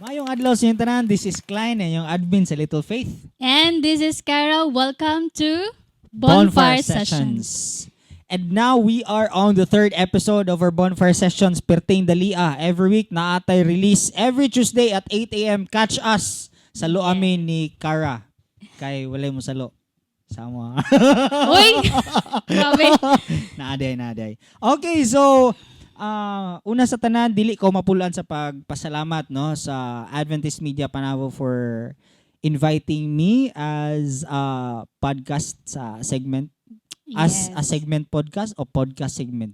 Maayong adlaw sa inyong tanan. This is Klein and yung admin sa Little Faith. And this is Carol. Welcome to Bonfire Sessions. And now we are on the third episode of our Bonfire Sessions. Perting dalia. Every week naa tay release. Every Tuesday at 8 a.m. Catch us. Salo amin ni Kara. Kay walay mo salo. Sama. Uy! Grabe. Naaday, naaday. Okay, so una sa tanan, dili ko mapulan sa pagpasalamat, no, sa Adventist Media Panabo for inviting me as a podcast sa segment as a segment podcast o podcast segment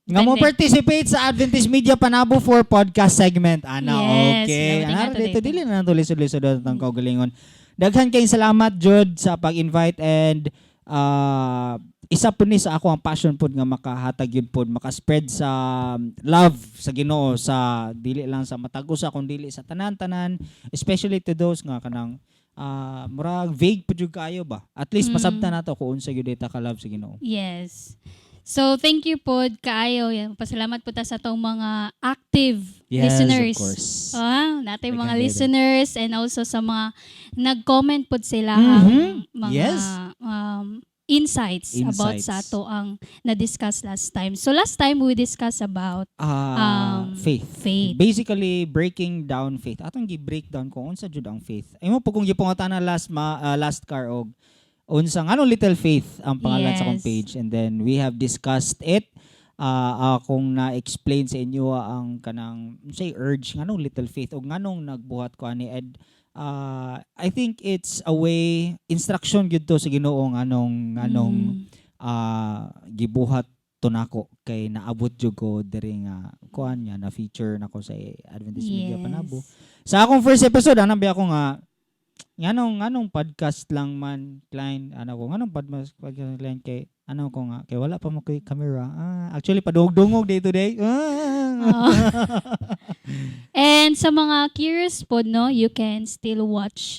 nga mo Depende. Participate sa Adventist Media Panabo for podcast segment ana. Yes, okay, dapat ana nga to dito dito. Dili na nato lisod-lisod ang kaugalingon. Daghan kayong salamat jud sa pag-invite and isa po ni sa ako ang passion pod nga makahatag yun pod, maka-spread sa love sa Ginoo sa dili lang sa matag usa kun dili sa tanan-tanan, especially to those nga kanang murag vague pud jud kaayo ba. At least masabtan nato kung unsa gyud ta ka love sa Ginoo. Yes. So, thank you po kaayo. Yan, pasalamat po ta sa atong mga active listeners. Of course. Ah, natin mga Daghan kaayo. Listeners and also sa mga nag-comment po sila ang mga insights about Insights. sa ato ang na-discuss last time. So last time we discussed about faith. Faith. Basically, breaking down faith. Atong gi-break down kung unsa jud ang faith. Imo po kung gipangutana last car og unsa nganong Little Faith ang pangalan sa akong page, and then we have discussed it. Akong na-explain sa inyo ang kanang say urge nganong Little Faith og nganong nagbuhat ko ani, and I think it's a way, instruction gyud to sa Ginoo nganong gibuhat to nako kay naabot jud ko diri nga kuan nga na feature nako sa Adventist Media Panabo. Sa akong first episode, anang ba ako nga nganong podcast lang man, Klein, ano ko nganong podcast Klein, kay ano ko nga kay wala pa mo kay camera. Ah, actually padungog-dungog day today. Ah. Oo. And sa mga curious po, no, you can still watch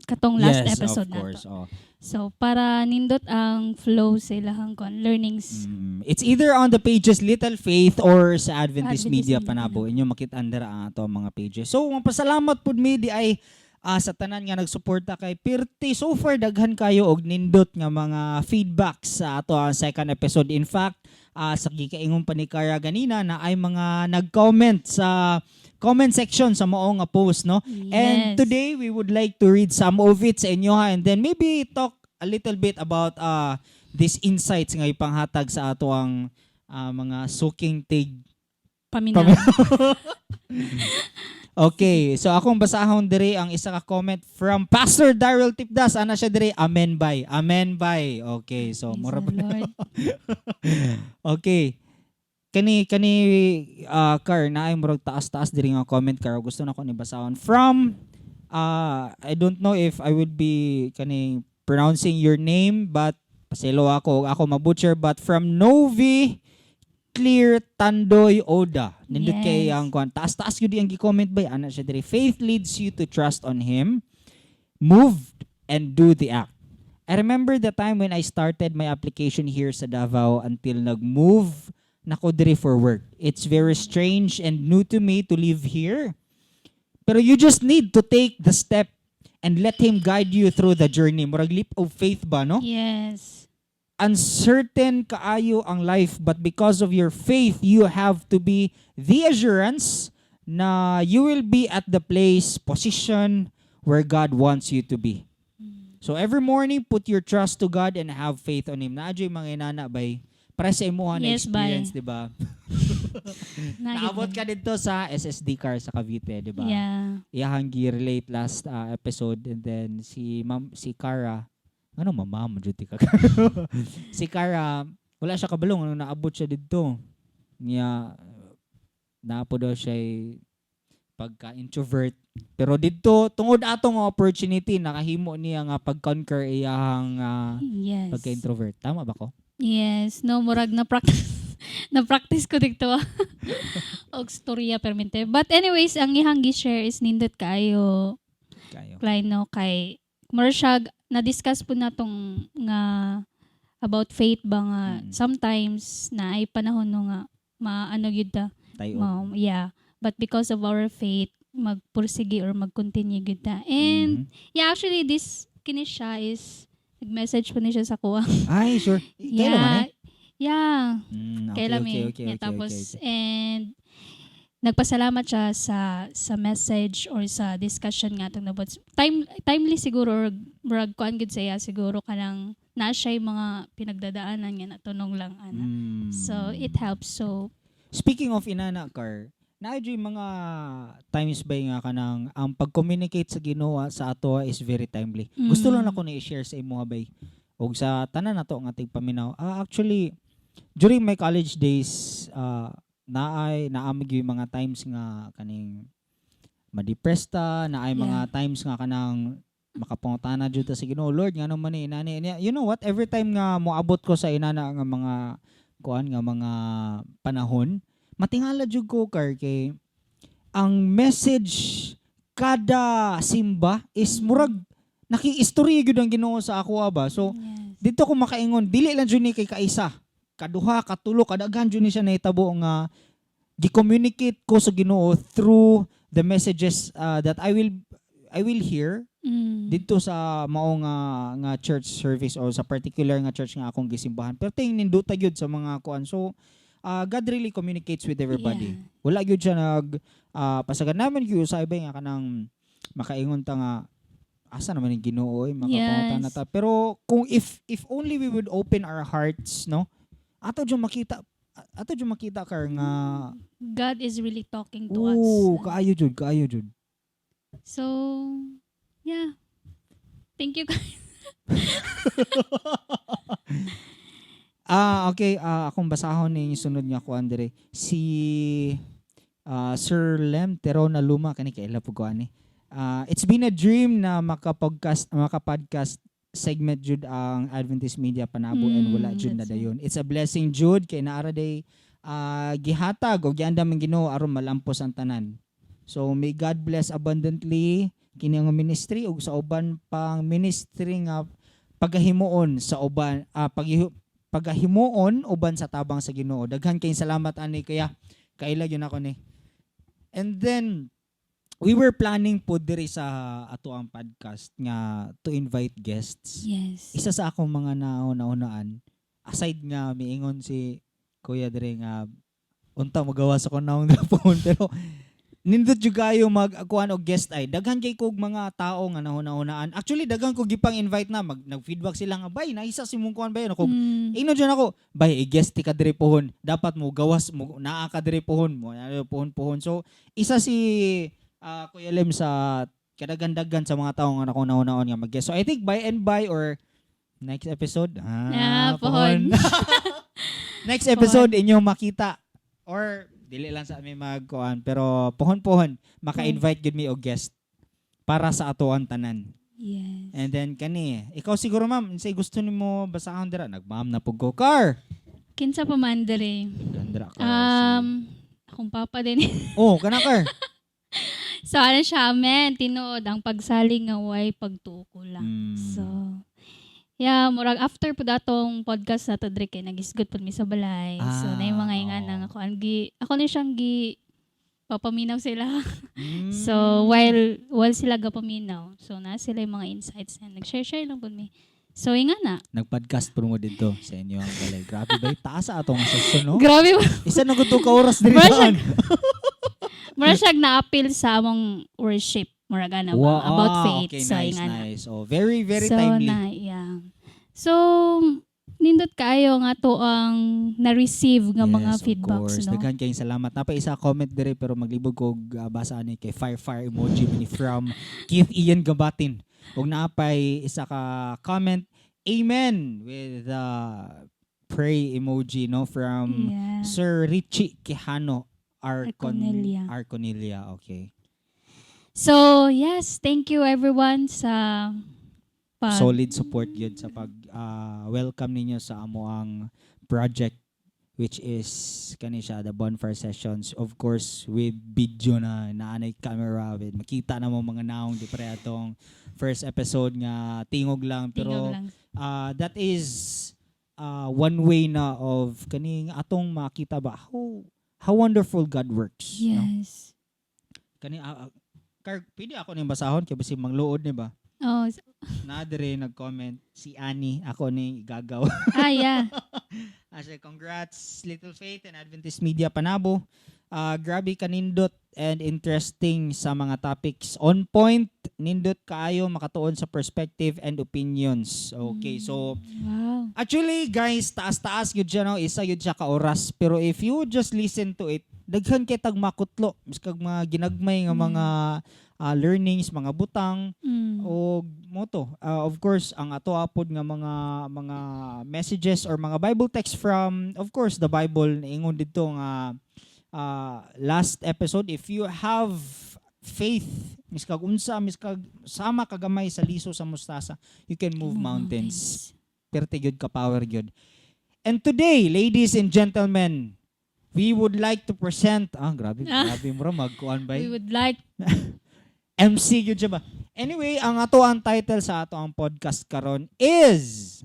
katong last Yes, episode of course. nato. Oh. So, para nindot ang flow sa ilahang kon learnings. It's either on the pages Little Faith or sa Adventist Adventist Media Media. Panabo. Inyo makita dira ang ato ang mga pages. So, mapasalamat pud mi di ay sa tanan nga nagsuporta kay pirti so far daghan kayo og nindot nga mga feedbacks sa ato ang second episode. In fact, sa gikaingon pa ni Kara ganina na ay mga nag-comment sa comment section sa mao nga post, no? And today we would like to read some of it sa inyo ha, and then maybe talk a little bit about these insights nga ipanghatag sa ato ang mga suking tig Paminaw. Okay, so akong basahon diri ang isa ka comment from Pastor Daryl Tipdas. Ana siya diri, "Amen bye. Amen bye." Okay, so Praise mura the Lord. Okay. Kani car na ay murag taas-taas diri nga comment car, gusto na ko ni basahon from I don't know if I would be kani pronouncing your name, but paselo ako ako mabutcher, but from Novi Clear Tandoy Oda. Nindot kay ang kuan. Taas-taas gyud ang gi-comment bay. Ana siya diri. "Faith leads you to trust on Him. Move and do the act. I remember the time when I started my application here sa Davao until nag-move na ko diri for work. It's very strange and new to me to live here. Pero you just need to take the step and let Him guide you through the journey." Murag leap of faith ba, no? Yes. "Uncertain kaayo ang life, but because of your faith, you have to be the assurance na you will be at the place, position where God wants you to be. So every morning, put your trust to God and have faith on Him." Naa juy mga inana bay para sa imuha na Yes, bay. Experience, di ba? Naabot ka dito sa SSD car sa Cavite, di ba? Yeah. Iyahang gi-relate last episode, and then si Ma'am, si Cara, ano, mama mo jud ka, si Cara wala siya kabalo ano naabot siya didto niya, naapo daw siya pagka introvert, pero didto tungod atong opportunity nakahimo niya nga pag-conquer iyahang pagka-introvert. Tama ba ko? Yes, no, murag na practice ko dito og storya permente. But anyways, ang ihang gi-share is nindot kaayo. Kayo. Klein, no, kay mura siya na-discuss po na tong nga about faith ba nga sometimes na ay panahon, no, nga maano gyud ta Tayo. Ma, yeah. But because of our faith, magpursige or mag-continue gud ta. And yeah, actually this kini siya is nag-message po ni siya sa kuha. Ay, sure. Kailan man eh? Yeah. Kailan eh. Yeah, tapos and nagpasalamat siya sa message or sa discussion nga atong nabot. Timely siguro or murag kuan gid sa iya siguro kanang naa siya mga pinagdadaanan nga natunong lang ana. So it helps. So Speaking of inana, car, naa yung mga times ba nga kanang ang pag-communicate sa Ginoo sa ato is very timely. Gusto lang ako ni i-share sa imo bay og sa tanan nato nga tigpaminaw. Ah, actually during my college days, naay naamig yung mga times nga kaning ma-depress ta, naay mga times nga kanang makapangutana jud ta sa Ginoo, "Lord, ngano man ni inani?" You know what? Every time nga moabot ko sa inana nga mga kuan nga mga panahon, matingala jud ko, kar, kay ang message kada simba is murag nakiistorya gyud ang Ginoo sa ako ba. So dito ko makaingon, dili lang jud ni kay kaisa, kaduha, katulo, kadaghan jud ni siya nahitabo nga gi-communicate ko sa Ginoo through the messages that I will hear dito sa mao nga church service o sa particular nga church nga akong gisimbahan. Pero ting nindota gyud sa mga kuan. So God really communicates with everybody. Wala gyud siya nag pasagan naman gyud sa iba nga kanang makaingon ta nga asa naman yung Ginoo eh, makapangutan na ta. Pero kung if only we would open our hearts, no? Ato jud makita kar nga God is really talking to us. Oo, kaayo jud, kaayo jud. So, yeah. Thank you, guys. Ah, okay, akong basahon ni yung sunod nga kuan dire. Si Sir Lem Terona Luma, kani kaila po ko ani. It's been a dream na makapodcast segment jud ang Adventist Media Panabo and wala jud na that's dayon. It's a blessing jud kay naara day gihatag o giandam ang Ginoo aron malampos ang tanan. So may God bless abundantly kini nga ministry ug sa uban pang ministry nga pagahimuon sa uban pagahimuon uban sa tabang sa Ginoo. Daghan kayong salamat ani, kaya kaila yun ako ni. And then we were planning po diri sa ato ang podcast nga to invite guests. Isa sa akong mga nauna-unaan, aside nga miingon si Kuya diri nga unta magawa sa ko naong phone, pero nindot jud kayo mag kuan og guest ay daghan kay kog mga tao nga nahuna-hunaan. Actually, daghan ko gipang invite na nag-feedback sila nga, "Bay, naisa si mong kuan bay." Ano ko, ingnon dyan ako, "Bay, i-guest ka diri pohon. Dapat mo gawas mo naa ka diri pohon mo ano, pohon pohon." So isa si Kuya Lem sa kadagandagan sa mga tao nga nako naon nga mag-guest. So I think by and by or next episode, Ah, pohon. Next episode inyong makita or dili lang sa amin magkuan, pero pohon-pohon maka-invite gud mi og guest para sa atoang tanan. And then kani, ikaw siguro, ma'am, unsay gusto nimo basahon dira? Nag-ma'am na pug ko, car. Kinsa pa man diri? Gandra car. Akong papa din. Oh, kana, car. So ano siya, amen, tinuod ang pagsalig nga way pagtuo lang. So, yeah, murag after po datong podcast na to diri kay nagisgot pud mi sa balay. So, Ah, na yung mga ingan nga ako ang gi ako ni siyang gi papaminaw sila. So, while sila gapaminaw, so na sila yung mga insights and nag-share-share lang pud mi. So, inga na. Nag-podcast po mo dito sa inyo ang balay. Grabe ba? Taas sa atong session, no? Grabe ba? Isa na gud ka oras diri Mura saan. Mura siya na-appeal sa among worship. Mura ana ba? About faith. Okay, So, nice, inga na. nice. Oh, very, very So, timely. na, yeah. So, nindot kaayo nga to ang na-receive nga mga Yes, of feedbacks, course. no? Daghan kayong salamat. Napa isa comment dire pero maglibog kog basa ani kay fire fire emoji ni from Keith Ian Gabatin. Ug naapay isa ka comment, "Amen," with pray emoji, no, from Sir Richie Quijano Arconelia. Arconelia, okay. So, yes, thank you everyone sa pag Solid support yun sa pag welcome ninyo sa amo ang project, which is kani siya, the Bonfire Sessions, of course with video na naanay camera with makita na mo mga naong di pre atong first episode nga tingog lang, pero Tingog lang. That is one way na of kaning atong makita ba how How wonderful God works, no? Yes. Kani kar pwede ako ning basahon kay basi mangluod ni ba? Oh, Na dire nag-comment si Annie, ako ni gagaw. Ah, yeah. Ase, congrats, Little Faith and Adventist Media Panabo. Grabe kanindot and interesting sa mga topics. On point, nindot kaayo makatuon sa perspective and opinions. Okay, so actually, guys, taas-taas gyud siya, no, isa gyud siya ka oras, pero if you just listen to it, daghan kay tag makutlo, miskag mga ginagmay nga mga learnings, mga butang o mo to. Of course, ang ato apod nga mga messages or mga Bible text from, of course, the Bible, ingon didto nga last episode, if you have faith miskag unsa, miskag sama kagamay sa liso sa mustasa, you can move mountains. Perti gyud ka power gyud. And today, ladies and gentlemen, we would like to present, ah, grabe, grabe mura magkuan We bay. Would like MC gyud siya ba? Anyway, ang ato ang title sa ato ang podcast karon is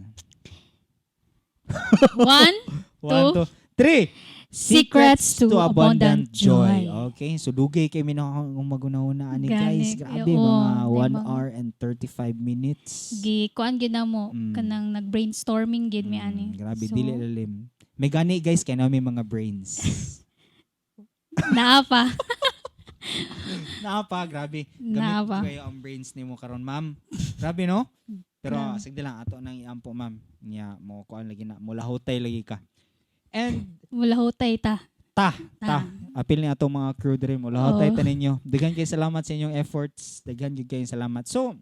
One, one, two, two, three. Secrets to Abundant Joy. Okay, so dugay kay mi na kung maguna-una ani, guys. Gani. Grabe, Oo, mga di 1 ba? hour and 35 minutes. Gi kuan gid na mo kanang nag-brainstorming gid mi ani. Grabe, So, dili lalim. May gani, guys, kay na may mga brains. Naa pa. Naa pa, grabe. Gamit Naa pa. kayo ang brains nimo karon, ma'am. Grabe, no? Pero Grabe. Sige lang, ato nang iampo, ma'am. Nya mo kuan lagi na, mulahutay lagi ka. And Mulahutay ta. Ta, ta. Apil ni atong mga crew diri, mulahutay Oo. Ta ninyo. Daghan kay salamat sa inyong efforts. Daghan gyud kayong salamat. So,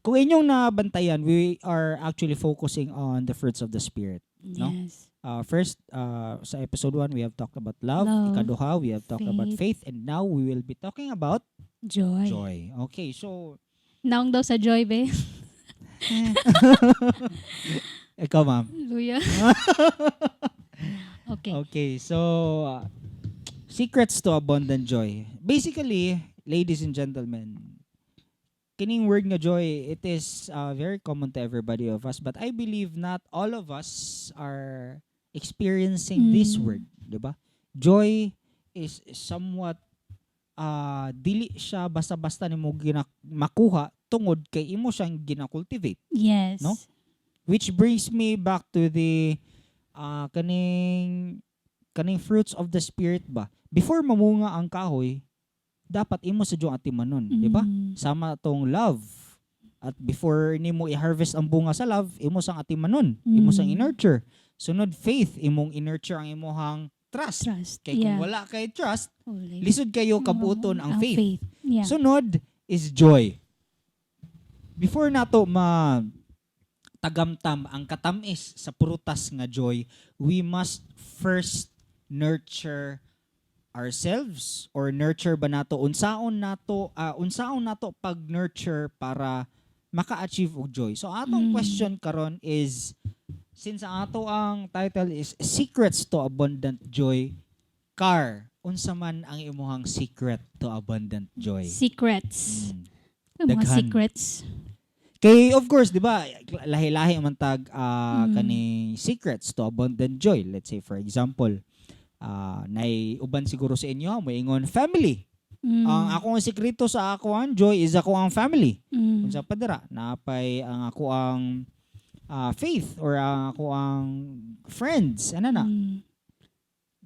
kung inyong nabantayan, we are actually focusing on the fruits of the Spirit, no? Yes. First, sa episode 1, we have talked about love. Love, Ikaduha, we have talked about faith. faith. And now, we will be talking about Joy. joy. Okay, so, Naong daw sa joy, be. Ikaw, ma'am. Luya. Okay. Okay, so, secrets to abundant joy. Basically, ladies and gentlemen, kining word nga joy, it is very common to everybody of us, but I believe not all of us are experiencing this word, 'di ba? Joy is somewhat dili siya basta-basta nimo makuha tungod kay imo siyang gina-cultivate. No? Which brings me back to the kaning fruits of the Spirit ba. Before mamunga ang kahoy, dapat imo sa atimanon, di ba? Mm. Sama tong love. At before nimo i-harvest ang bunga sa love, imo sang atimanon, imo sang i-nurture. Sunod, faith, imong i-nurture ang imuhang trust. Trust. Kay kung wala kay trust, Wala. Lisod kayo kabuton ang faith. Sunod is joy. Before nato ma tagamtam ang katamis sa prutas nga joy, we must first nurture ourselves or nurture ba nato, unsaon nato pag nurture para maka-achieve og joy. So atong question karon is, since ang ato ang title is Secrets to Abundant Joy, Car, unsa man ang imuhang secret to abundant joy? Secrets. Ang mga Daghan. secrets. Kay of course, 'di ba, lahi-lahi man tag kaning secrets to abundant joy. Let's say, for example, nay uban siguro sa inyo moingon family. Ang akong sekreto sa ako ang joy is ako ang family. Unsa pa dira? Napay ang ako ang faith or ang ako ang friends. Ano na?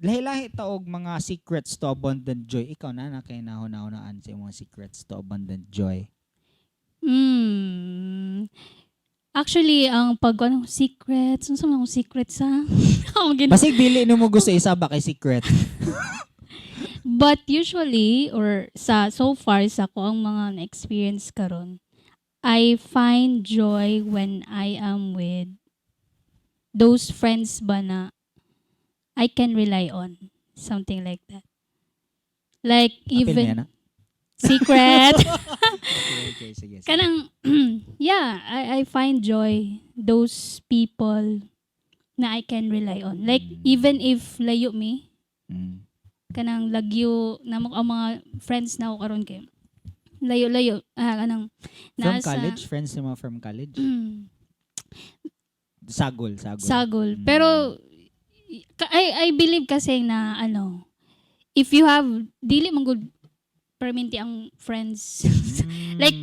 Lahi-lahi ta og mga secrets to abundant joy. Ikaw na na kay nahuna-hunaan sa imong secrets to abundant joy? Actually, ang pag ano, secrets, unsa man akong secrets ha? Ako Basig dili nimo gusto isaba kay secret. But usually or sa so far sa ko ang mga na-experience karon, I find joy when I am with those friends ba na I can rely on. Something like that. Like Apil mo even yan, ah? Secret. Okay, sige, sige. Kanang yeah, I find joy those people na I can rely on. Like even if layo mi, kanang lagyo namo ang mga friends na ako karon kay layo-layo kanang From nasa college? Friends mo from college? Sagol, sagol. Sagol. Pero I believe kasi na ano, if you have, dili man gud permanente ang friends. Like,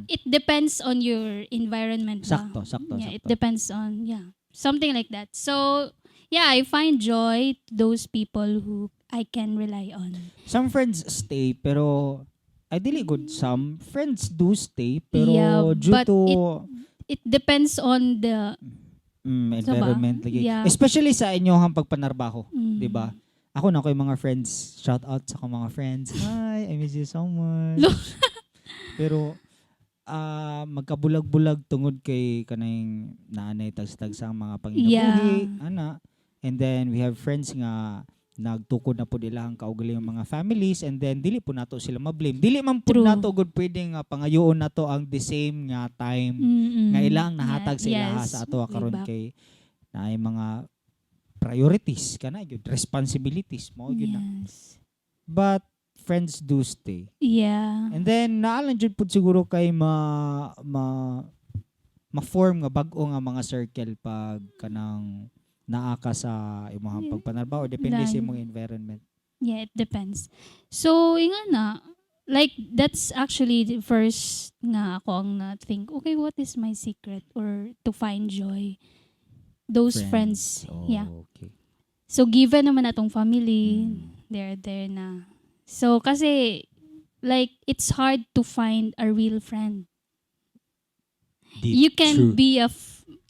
it depends on your environment ba? Sakto, sakto, Yeah, it sakto. Depends on, yeah, something like that. So, yeah, I find joy to those people who I can rely on. Some friends stay, pero ay, dili good, some friends do stay pero Yeah, due but to it depends on the So ba? Environment lagi. Yeah. Especially sa inyong pagpanarbaho, 'di ba? Ako na ko yung mga friends, shout out sa akong mga friends. Hi, I miss you so much. Pero magkabulag-bulag tungod kay kaning naanay tagsa-tag sa mga panginabuhi, ana. And then we have friends nga nagtukod na pud ilahang kaugalingong mga families and then dili po nato sila ma-blame. Dili man pud True. Nato gud pwede nga pangayoon nato ang the same nga time nga ilang nahatag sa ilaha sa ato Way karon back. Kay naay mga priorities kana gyud, responsibilities mao gyud na. But friends do stay. And then naa lang jud pud siguro kay ma ma ma-form nga bag-o nga mga circle pag kanang naa ka sa imong pagpanarbaho, depende sa Line. Imong environment. Yeah, it depends. So, nga na, like, that's actually the first nga ako ang na-think, okay, what is my secret or to find joy? Those friends. Oh, Yeah. okay. So, given naman atong family, they're there na. So, kasi, like, it's hard to find a real friend. Deep. You can True.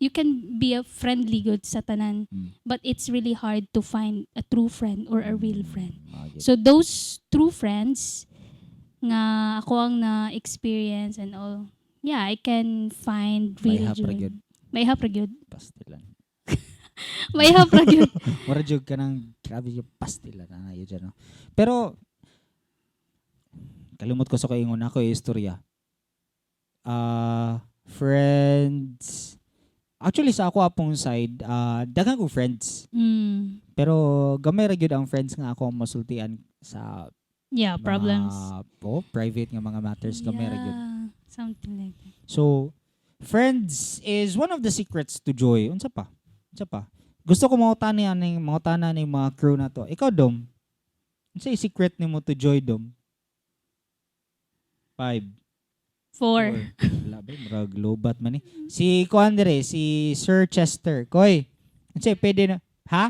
You can be a friendly gud sa tanan, but it's really hard to find a true friend or a real friend. Okay. So those true friends nga ako ang na-experience and all, yeah, I can find real Maihap ra joy. gyud. Maihap ra gyud. Pastilan. Maihap ra gyud. Mura jud ka ng grabe yung pastilan na yun dyan, no? Pero kalimot ko sa kaingon ako yung istorya. Ah, friends. Actually, sa ako apong side, daghan ko friends. Pero gamay ra gyud ang friends nga ako ang masultian sa Yeah, problems. mga, oh, private nga mga matters, gamay ra gyud. Yeah, something like that. So, friends is one of the secrets to joy. Unsa pa? Unsa pa? Gusto ko mangutana aning mangutana ning mga crew na to. Ikaw, Dom. Unsa yung secret nimo to joy, Dom? Five. Four. Wala ba? Murag lobat man eh. Si kuan dire, si Sir Chester. Koy. Unsa pwede na? Ha?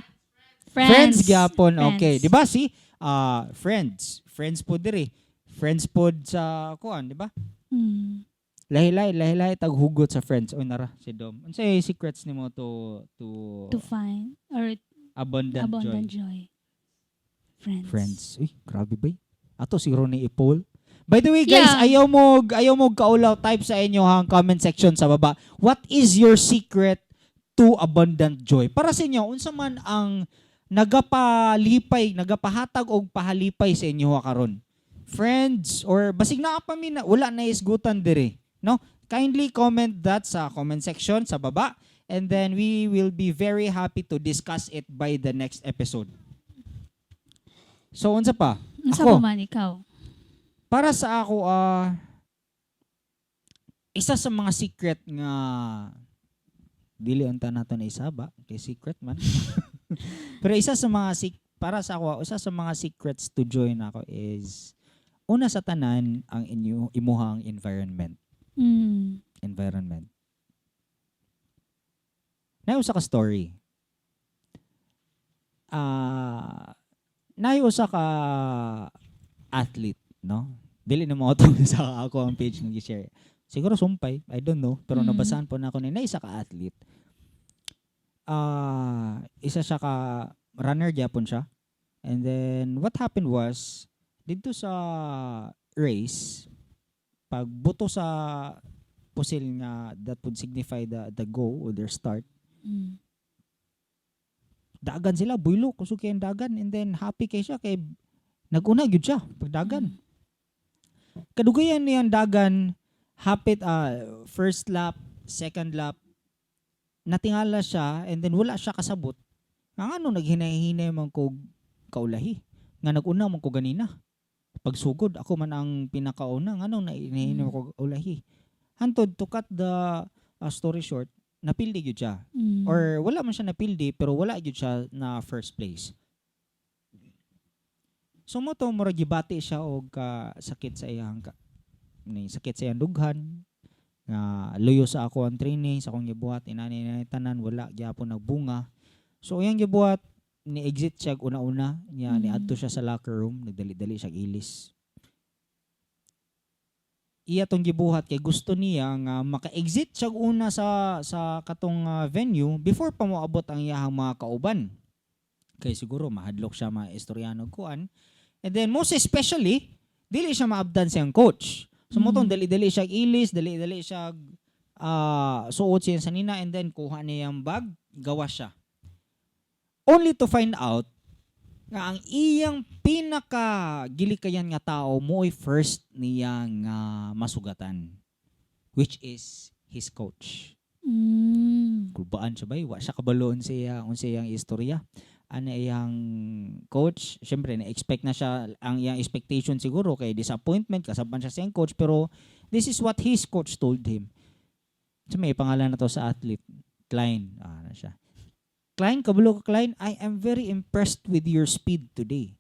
Friends. Gyapon. Friends. Okay. Di ba si friends. Friends po dire. Friends pod sa kuan, di ba? Mm. Lahi-lahi, lahi-lahi taghugot sa friends. Oy, nara si Dom. Unsay secrets nimo to To find or abundant, abundant joy? joy. Friends. Friends. Uy, grabe ba? Ato siguro ni i-poll. By the way, guys, ayaw mo kaulaw, type sa inyo ang comment section sa baba. What is your secret to abundant joy? Para sa inyo, unsa man ang nagapalipay, nagapahatag og pahalipay sa inyo karon? Friends or basig naa pa mi na wala na isgutan dire, no? Kindly comment that sa comment section sa baba and then we will be very happy to discuss it by the next episode. So unsa pa? Unsa Ako. pa man ikaw? Para sa ako, isa sa mga secret nga dili unta nato na isaba kay secret man. Pero isa sa mga para sa ako, isa sa mga secrets to joy nako is una sa tanan ang inyo imuhang environment. Environment. Naay usa ka story. Naay usa ka athlete, no? Dili na mo sa ako ang page nga gi-share. Siguro sumpay, I don't know, pero nabasahan po na ako ni na isa ka athlete. Isa siya ka runner gyapon siya. And then what happened was, dito sa race, pagbuto sa pusil nga that would signify the go or their start, dagan sila, buylo, kusog kay ang dagan, and then happy kay siya kay naguna gyud siya pagdagan. Kadugayan niyang dagan, hapit first lap, second lap, natingala siya and then wala siya kasabot. Ang ano, naghinay-hinay man ko kaulahi. Nga naguna man ko ganina. Pagsugod, ako man ang pinakauna. Nga nung nahinay ko kaulahi. Hantod, to cut the story short, Napildi gyud siya. Or wala man siya napildi, pero wala gyud siya na first place. So mao to, murag gibati siya og ka sakit sa iyang ka, ni sakit sa iyang dughan nga luyo sa ako ang training sa akong gibuhat, inani inani tanan, wala gyapon nagbunga. So iyang gibuhat, ni exit siya una-una niya, niadto siya sa locker room, nagdali-dali siya ilis. Iya tong gibuhat kay gusto niya nga maka-exit siya una sa katong venue before pa moabot ang iyahang mga kauban. Kay siguro mahadlok siya maistoryano kuan. And then most especially, dili siya maabdan siyang coach. So mo tong dali-dali siya ilis, dali-dali siya suot siya sa nina and then kuha niya ang bag, gawa siya. Only to find out nga ang iyang pinaka gilikayan nga tao mo'y first niya nga masugatan, which is his coach. Kulbaan siya bay, wa siya kabalo unsa unsa iyang istorya. Ano iyang coach, syempre na-expect na siya, ang iyang expectation siguro kay disappointment kasaban siya sa iyang coach, pero this is what his coach told him. So may pangalan na to sa athlete, Klein, na siya. "Klein, kabalo ka, Klein, I am very impressed with your speed today."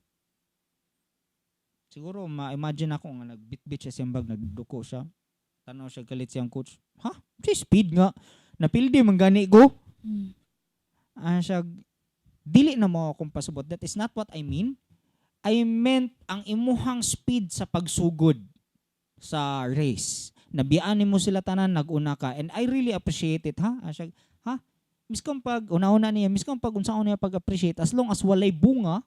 Siguro ma-imagine ako nga nagbitbit siya sa iyang bag, nagduko siya. Tanaw siya kalit siyang coach. "Ha? Si speed nga. Napildi man gani ko." Ah, siya, "Dili na mo akong pasubot. That is not what I mean. I meant ang imuhang speed sa pagsugod sa race. Nabiyaan mo sila tanan, nag-una ka. And I really appreciate it, ha?" Ah, siya, "Ha? Miskang pag una-una niya, miskang pag unsaon niya pag-appreciate, as long as walay bunga,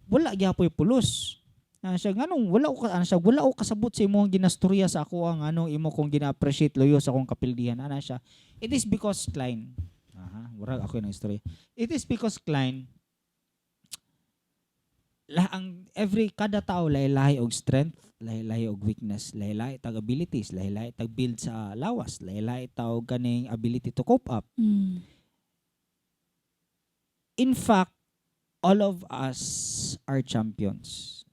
wala gyapoy pulos." Na siya, "Nganong wala ko ka," ana siya, "wala ko kasabot sa imong ginastorya sa ako ang ano imo kong gina-appreciate loyo sa akong kapildihan." Ana siya, "It is because, Klein," aha, murag ako yung istorya. "It is because, Klein, lah ang every kada tao lahi-lahi og strength, lahi-lahi og weakness, lahi-lahi tag abilities, lahi-lahi tag build sa lawas, lahi-lahi tag kaning ability to cope up. In fact, all of us are champions.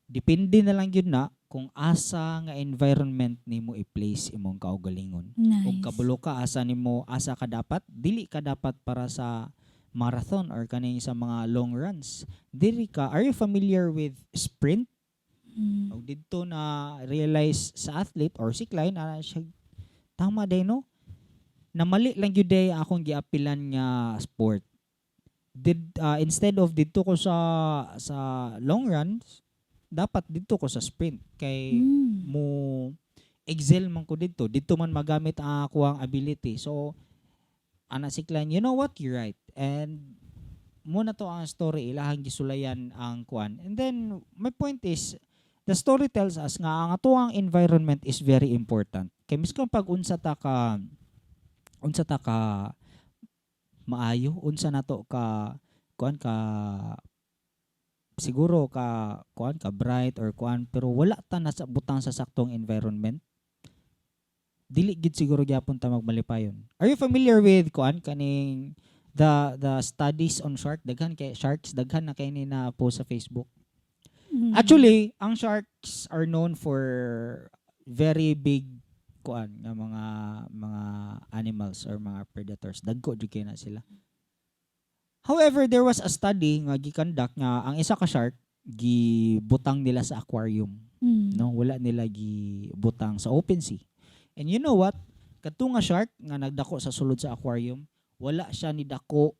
Depende na lang yun na kung asa nga environment nimo i-place imong kaugalingon." Nice. Ug kabalo ka asa nimo, asa ka dapat, dili ka dapat para sa marathon or kaning sa mga long runs. Diri ka, are you familiar with sprint? Mm. Og didto na realize sa athlete or si Klein, ana siya, "Tama day no. Na mali lang gyud day akong giapilan nga sport. Did instead of didto ko sa long runs, dapat didto ko sa sprint kay mo excel man ko didto, didto man magamit ang ako ang ability." So ana si Klein, "You know what, you're right." And mao na to ang story, ilahang gisulayan ang kuan. And then my point is, the story tells us nga ang atoang environment is very important kay mismo pag unsa ta ka maayo, unsa nato ka kuan, ka siguro ka kuan, ka bright or kuan, pero wala ta nasa butang sa saktong environment, dili gid siguro gyapon ta magmalipayon. Are you familiar with kuan, kaning the studies on shark? Daghan kay sharks, daghan na kay ni na post sa Facebook. Actually, ang sharks are known for very big kuan nga mga animals or mga predators. Dagko jud kay na sila. However, there was a study nga gi-conduct nga ang isa ka shark gibutang nila sa aquarium, no? Wala nila gibutang sa open sea. And you know what? Kadto nga shark nga nagdako sa sulod sa aquarium, wala siya ni dako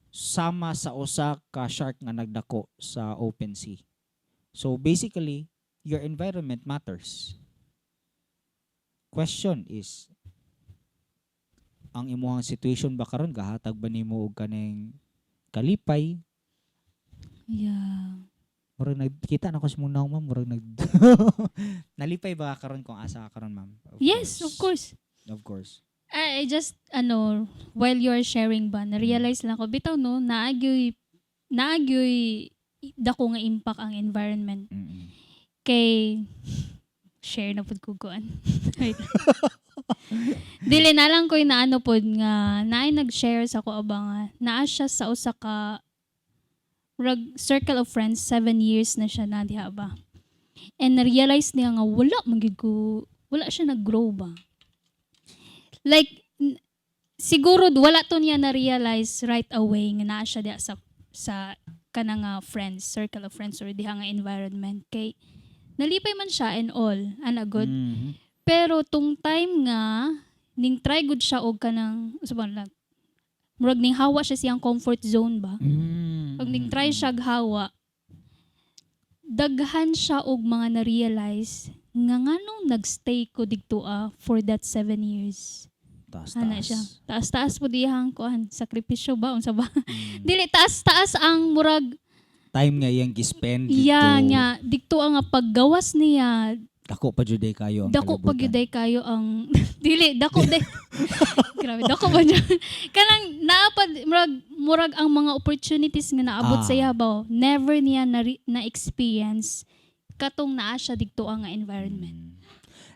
sama sa usa ka shark nga nagdako sa open sea. So basically, your environment matters. Question is, ang imuhang situation ba karon gahatag ba nimo og kaning kalipay? Yeah. Murag nagkita na ko sa mong ma'am, murag nag nalipay ba ka karon kung asa ka karon, ma'am? Yes, of course. Of course. I just, ano, while you're sharing ba, na-realize lang ko, bitaw no, naagyoy dako nga impact ang environment. Kay, share na pud ko kuan. Wait. Dili na lang ko na ano pod nga naay nag-share sa ko ba nga naa siya sa usa ka rag circle of friends, 7 years na siya na diha ba. And na-realize niya nga wala man gyud ko, wala siya nag-grow ba. Like Siguro wala to niya na-realize right away nga naa siya diha sa kanang nga friends, circle of friends or diha nga environment kay nalipay man siya and all, ana good. Pero tung time nga ning try gud siya og kanang sa ba lang murag ning hawa siya siyang comfort zone ba. Pag ning try siya og hawa, daghan siya og mga na-realize nga nganong nagstay ko didto for that 7 years. Taas, Ana taas. Siya. Taas-taas po dihang kuan, sakripisyo ba unsa ba? Dili taas-taas ang murag Time nga iyang gi-spend iya dito. Nga didto ang nga paggawas niya. Dako pa jud kayo ang Dako pa kalibutan. gyud kayo ang dili dako day, grabe, dako ba dyan kanang naapad murag ang mga opportunities nga naabot sa iya ba, never niya na experience katong naa siya didto ang nga environment.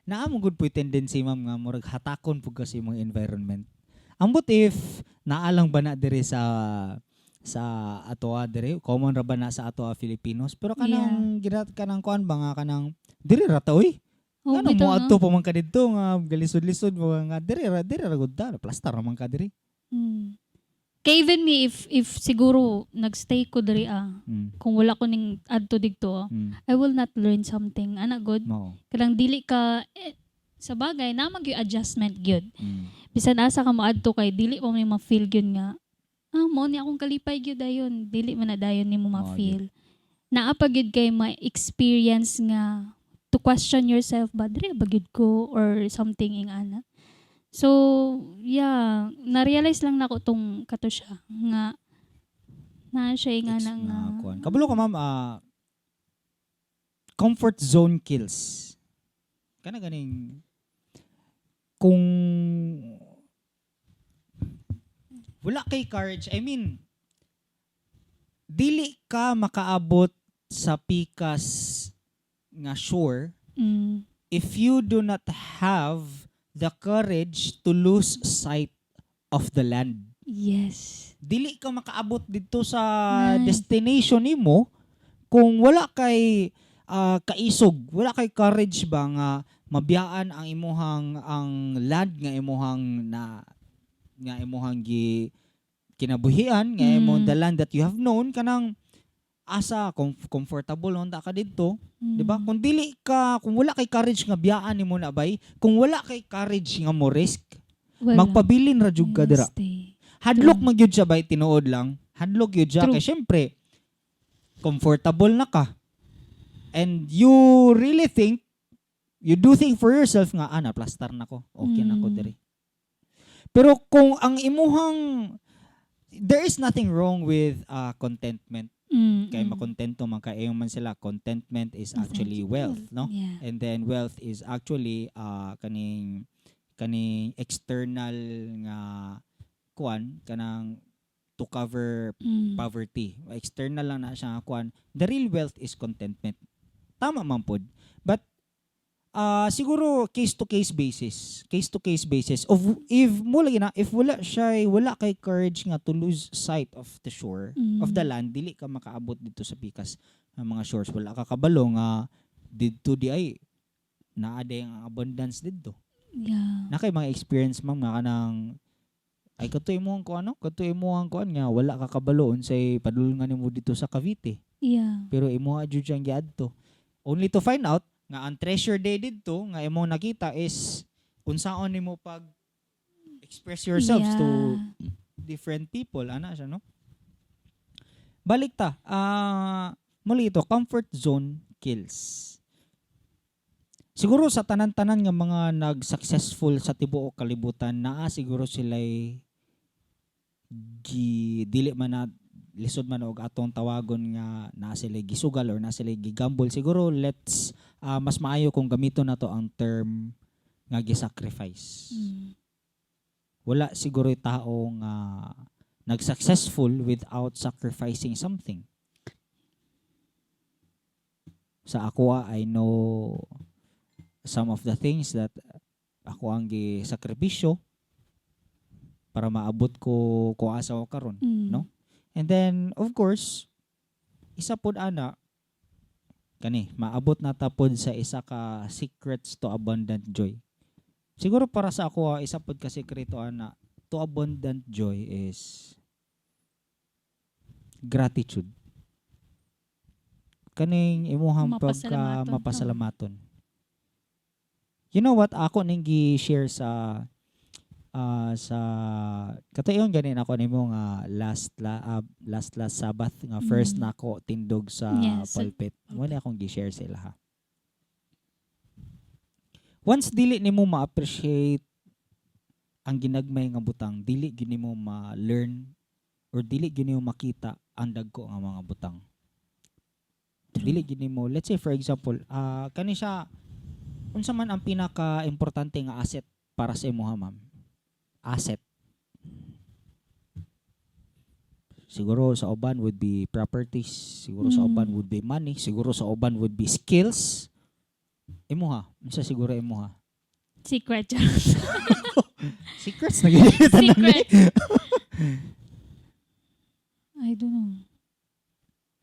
Naa mo gud po'y tendency, ma'am, nga murag hatakon pud kasi imong environment. Ambot if naa lang ba na diri sa atoa diri, common ra ba na sa atoa Filipinos, pero kanang girat kanang kuan ba nga kanang diri ra ta oy. Oh, Ano bitaw, mo no? adto pa man ka didto nga galisod-lisod mo nga diri ra gud ta, plaster ra man ka diri. Kay even me, if siguro nagstay ko diri kung wala ko ning adto didto, I will not learn something ana good. Mao. Kanang dili ka eh, sa bagay na mag adjustment gyud. Bisan asa ka moadto kay dili pa may ma-feel gyud nga mo ni akong kalipay gyud dayon, dili man na dayon nimo Mao ma-feel. Naa pa gyud kay ma-experience nga to question yourself ba, diri ba gyud ko or something ing ana. So yeah, na-realize lang nako tong kato siya nga na siya ing ana Ex nga nga kuan. Kabalo ka, ma'am, comfort zone kills. Kana ganing kung wala kay courage, I mean, dili ka makaabot sa pikas nga shore if you do not have the courage to lose sight of the land. Dili ka makaabot didto sa destination nimo kung wala kay kaisog, wala kay courage ba nga mabiyaan ang imuhang ang land nga imuhang na nga imuhang gi kinabuhian nga imong the land that you have known, kanang asa comfortable unta ka didto, di ba? Kung dili ka kung wala kay courage nga biyaan nimo na bay, kung wala kay courage nga mo risk, Wala. magpabilin ra jud ka dira. Stay. Hadlok True. man gyud siya bay, tinuod lang. Hadlok gyud siya True. kay syempre comfortable na ka. And you really think, you do think for yourself nga na plaster na ko. Okay na ko diri. Pero kung ang imuhang there is nothing wrong with contentment. Kay makontento man ka, man sila, contentment is actually wealth, no? Yeah. And then wealth is actually kaning external nga kuan kanang to cover poverty. External lang na siya nga kuan. The real wealth is contentment. Tama man pod. But siguro case to case basis. Case to case basis of if mo lagi na if wala siya wala kay courage nga to lose sight of the shore, of the land, dili ka makaabot didto sa pikas ng mga shores. Wala ka kabalo nga didto di ay naa day ang abundance didto. Na kay mga experience, ma'am, nga kanang ay kato imong ko ano kato imong kuan nga wala ka kabalo unsay padulngan nimo didto sa Cavite, pero imo jud siyang giadto only to find out nga ang treasure day didto nga imong nakita is unsaon nimo pag express yourselves to different people, ana siya, no? Balik ta, muli ito, comfort zone kills. Siguro sa tanan-tanan nga mga nag-successful sa tibuok kalibutan, naa siguro sila'y gi dili man na lisod man og atong tawagon nga naa sila gisugal or naa sila gigamble. Siguro let's mas maayo kung gamiton nato ang term nga gisacrifice. Wala siguro yung tao nga nag-successful without sacrificing something. Sa ako, I know some of the things that ako ang gisakripisyo para maabot ko kung asa ko karon, no? And then, of course, isa pod ana kani maabot na ta pod sa isa ka secrets to abundant joy. Siguro para sa ako, isa pod ka sekreto ana to abundant joy is gratitude. Kaning imuhang pagka Mapasalamaton ka. Mapasalamaton. You know what? Ako ning gi-share sa katayon ganin ako nimo nga last last Sabbath nga first nako tindog sa pulpit. Mo ni akong gi-share sa ilaha. Once dili nimo ma-appreciate ang ginagmay nga butang, dili gyud nimo ma-learn or dili gyud nimo makita ang dagko nga mga butang. True. Dili gyud nimo, let's say, for example, kani siya, unsa man ang pinaka-importante nga asset para sa imuha, ma'am? Asset. Siguro sa uban would be properties, siguro sa uban would be money, siguro sa uban would be skills. Imuha, unsa siguro imuha? Secret. Secrets na gyud tanan ni. Secret. I don't know.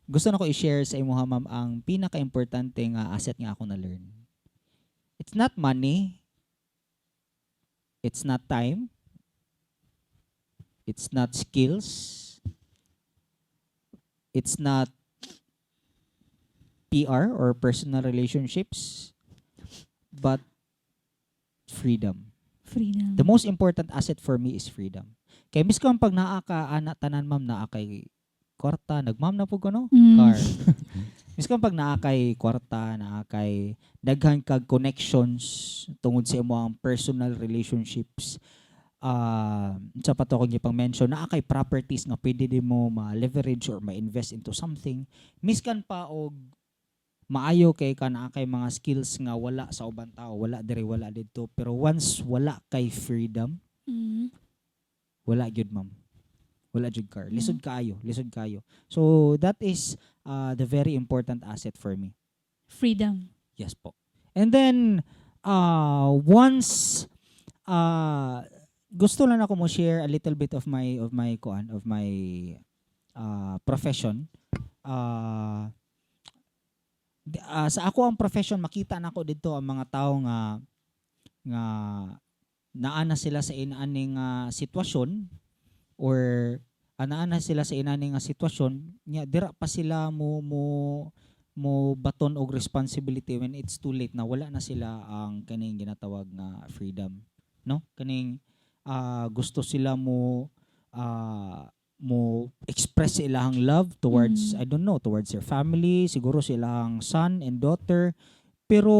Gusto na ko i-share sa imuha, ma'am, ang pinaka-importante nga asset nga ako na-learn. It's not money. It's not time. It's not skills. It's not PR or personal relationships, but freedom. Freedom. The most important asset for me is freedom. Kay miski ang pag naa ka ana tanan, ma'am, naa kay kwarta, nagma'am na po ko, no? Mm. Car. Miski ang pag naa kay kwarta, naa kay daghan kag connections tungod sa imong personal relationships. Sa pa to akong gipang mention, naa kay properties nga pwede nimo ma-leverage or ma-invest into something. Miskan pa og maayo kay ka, naa kay mga skills nga wala sa ubang tao, wala diri, wala didto, pero once wala kay freedom, wala gyud, ma'am. Wala jud car. Lisod kaayo, lisod kaayo. So that is the very important asset for me. Freedom. Yes po. And then once gusto lang ako mo share a little bit of my kuan, of my profession. Sa ako ang profession, makita nako didto ang mga tao nga nga naa na sila sa inaani nga sitwasyon or anaa na sila sa inani nga sitwasyon nya dira pa sila mo baton og responsibility when it's too late na wala na sila ang kaning ginatawag nga freedom, no? Kaning gusto sila mo express ilahang love towards I don't know, towards their family, siguro silahang son and daughter, pero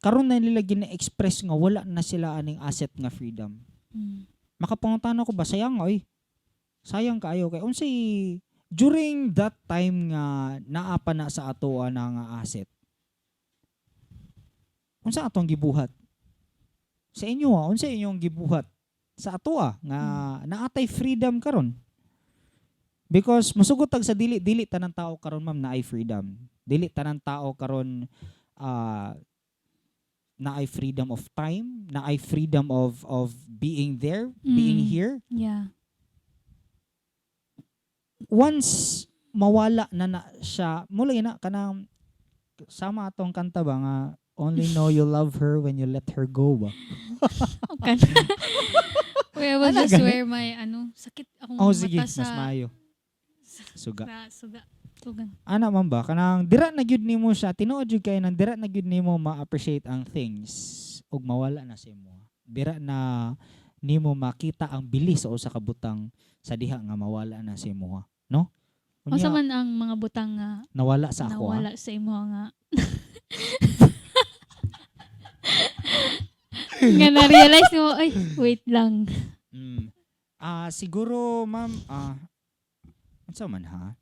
karon na nila gina-express nga wala na sila aning asset nga freedom. Makapangutana ko ba, sayang oy, sayang kaayo kay unsay during that time nga naa pa na sa atoa na nga asset, unsa atong gibuhat sa inyo ha? Unsa inyong gibuhat sa atoa nga naatay freedom karon? Because musugot tag sa dili dili tanan tao karon, ma'am, naay freedom. Dili tanan tao karon naay freedom of time, naay freedom of being there, being here. Once mawala na na siya, mula na kanang sama atong kanta ba nga "Only know you love her when you let her go" ba? Okay. Wait, I will Ano, just gani? Wear my, ano, sakit akong Oh, sige, mata mas sa, maayo. Suga. Sa suga. Suga. Ana man ba kanang dira na gyud nimo siya, tinuod jud kay nang dira na gyud nimo ma-appreciate ang things ug mawala na sa imo. Dira na nimo makita ang bilis sa usa ka butang sa diha nga mawala na sa imo, no? Unsa Unya, man ang mga butang nga nawala sa ako, ah. nawala sa imo nga na-realize mo, "Ay, wait lang"? Siguro, ma'am, unsa man ha?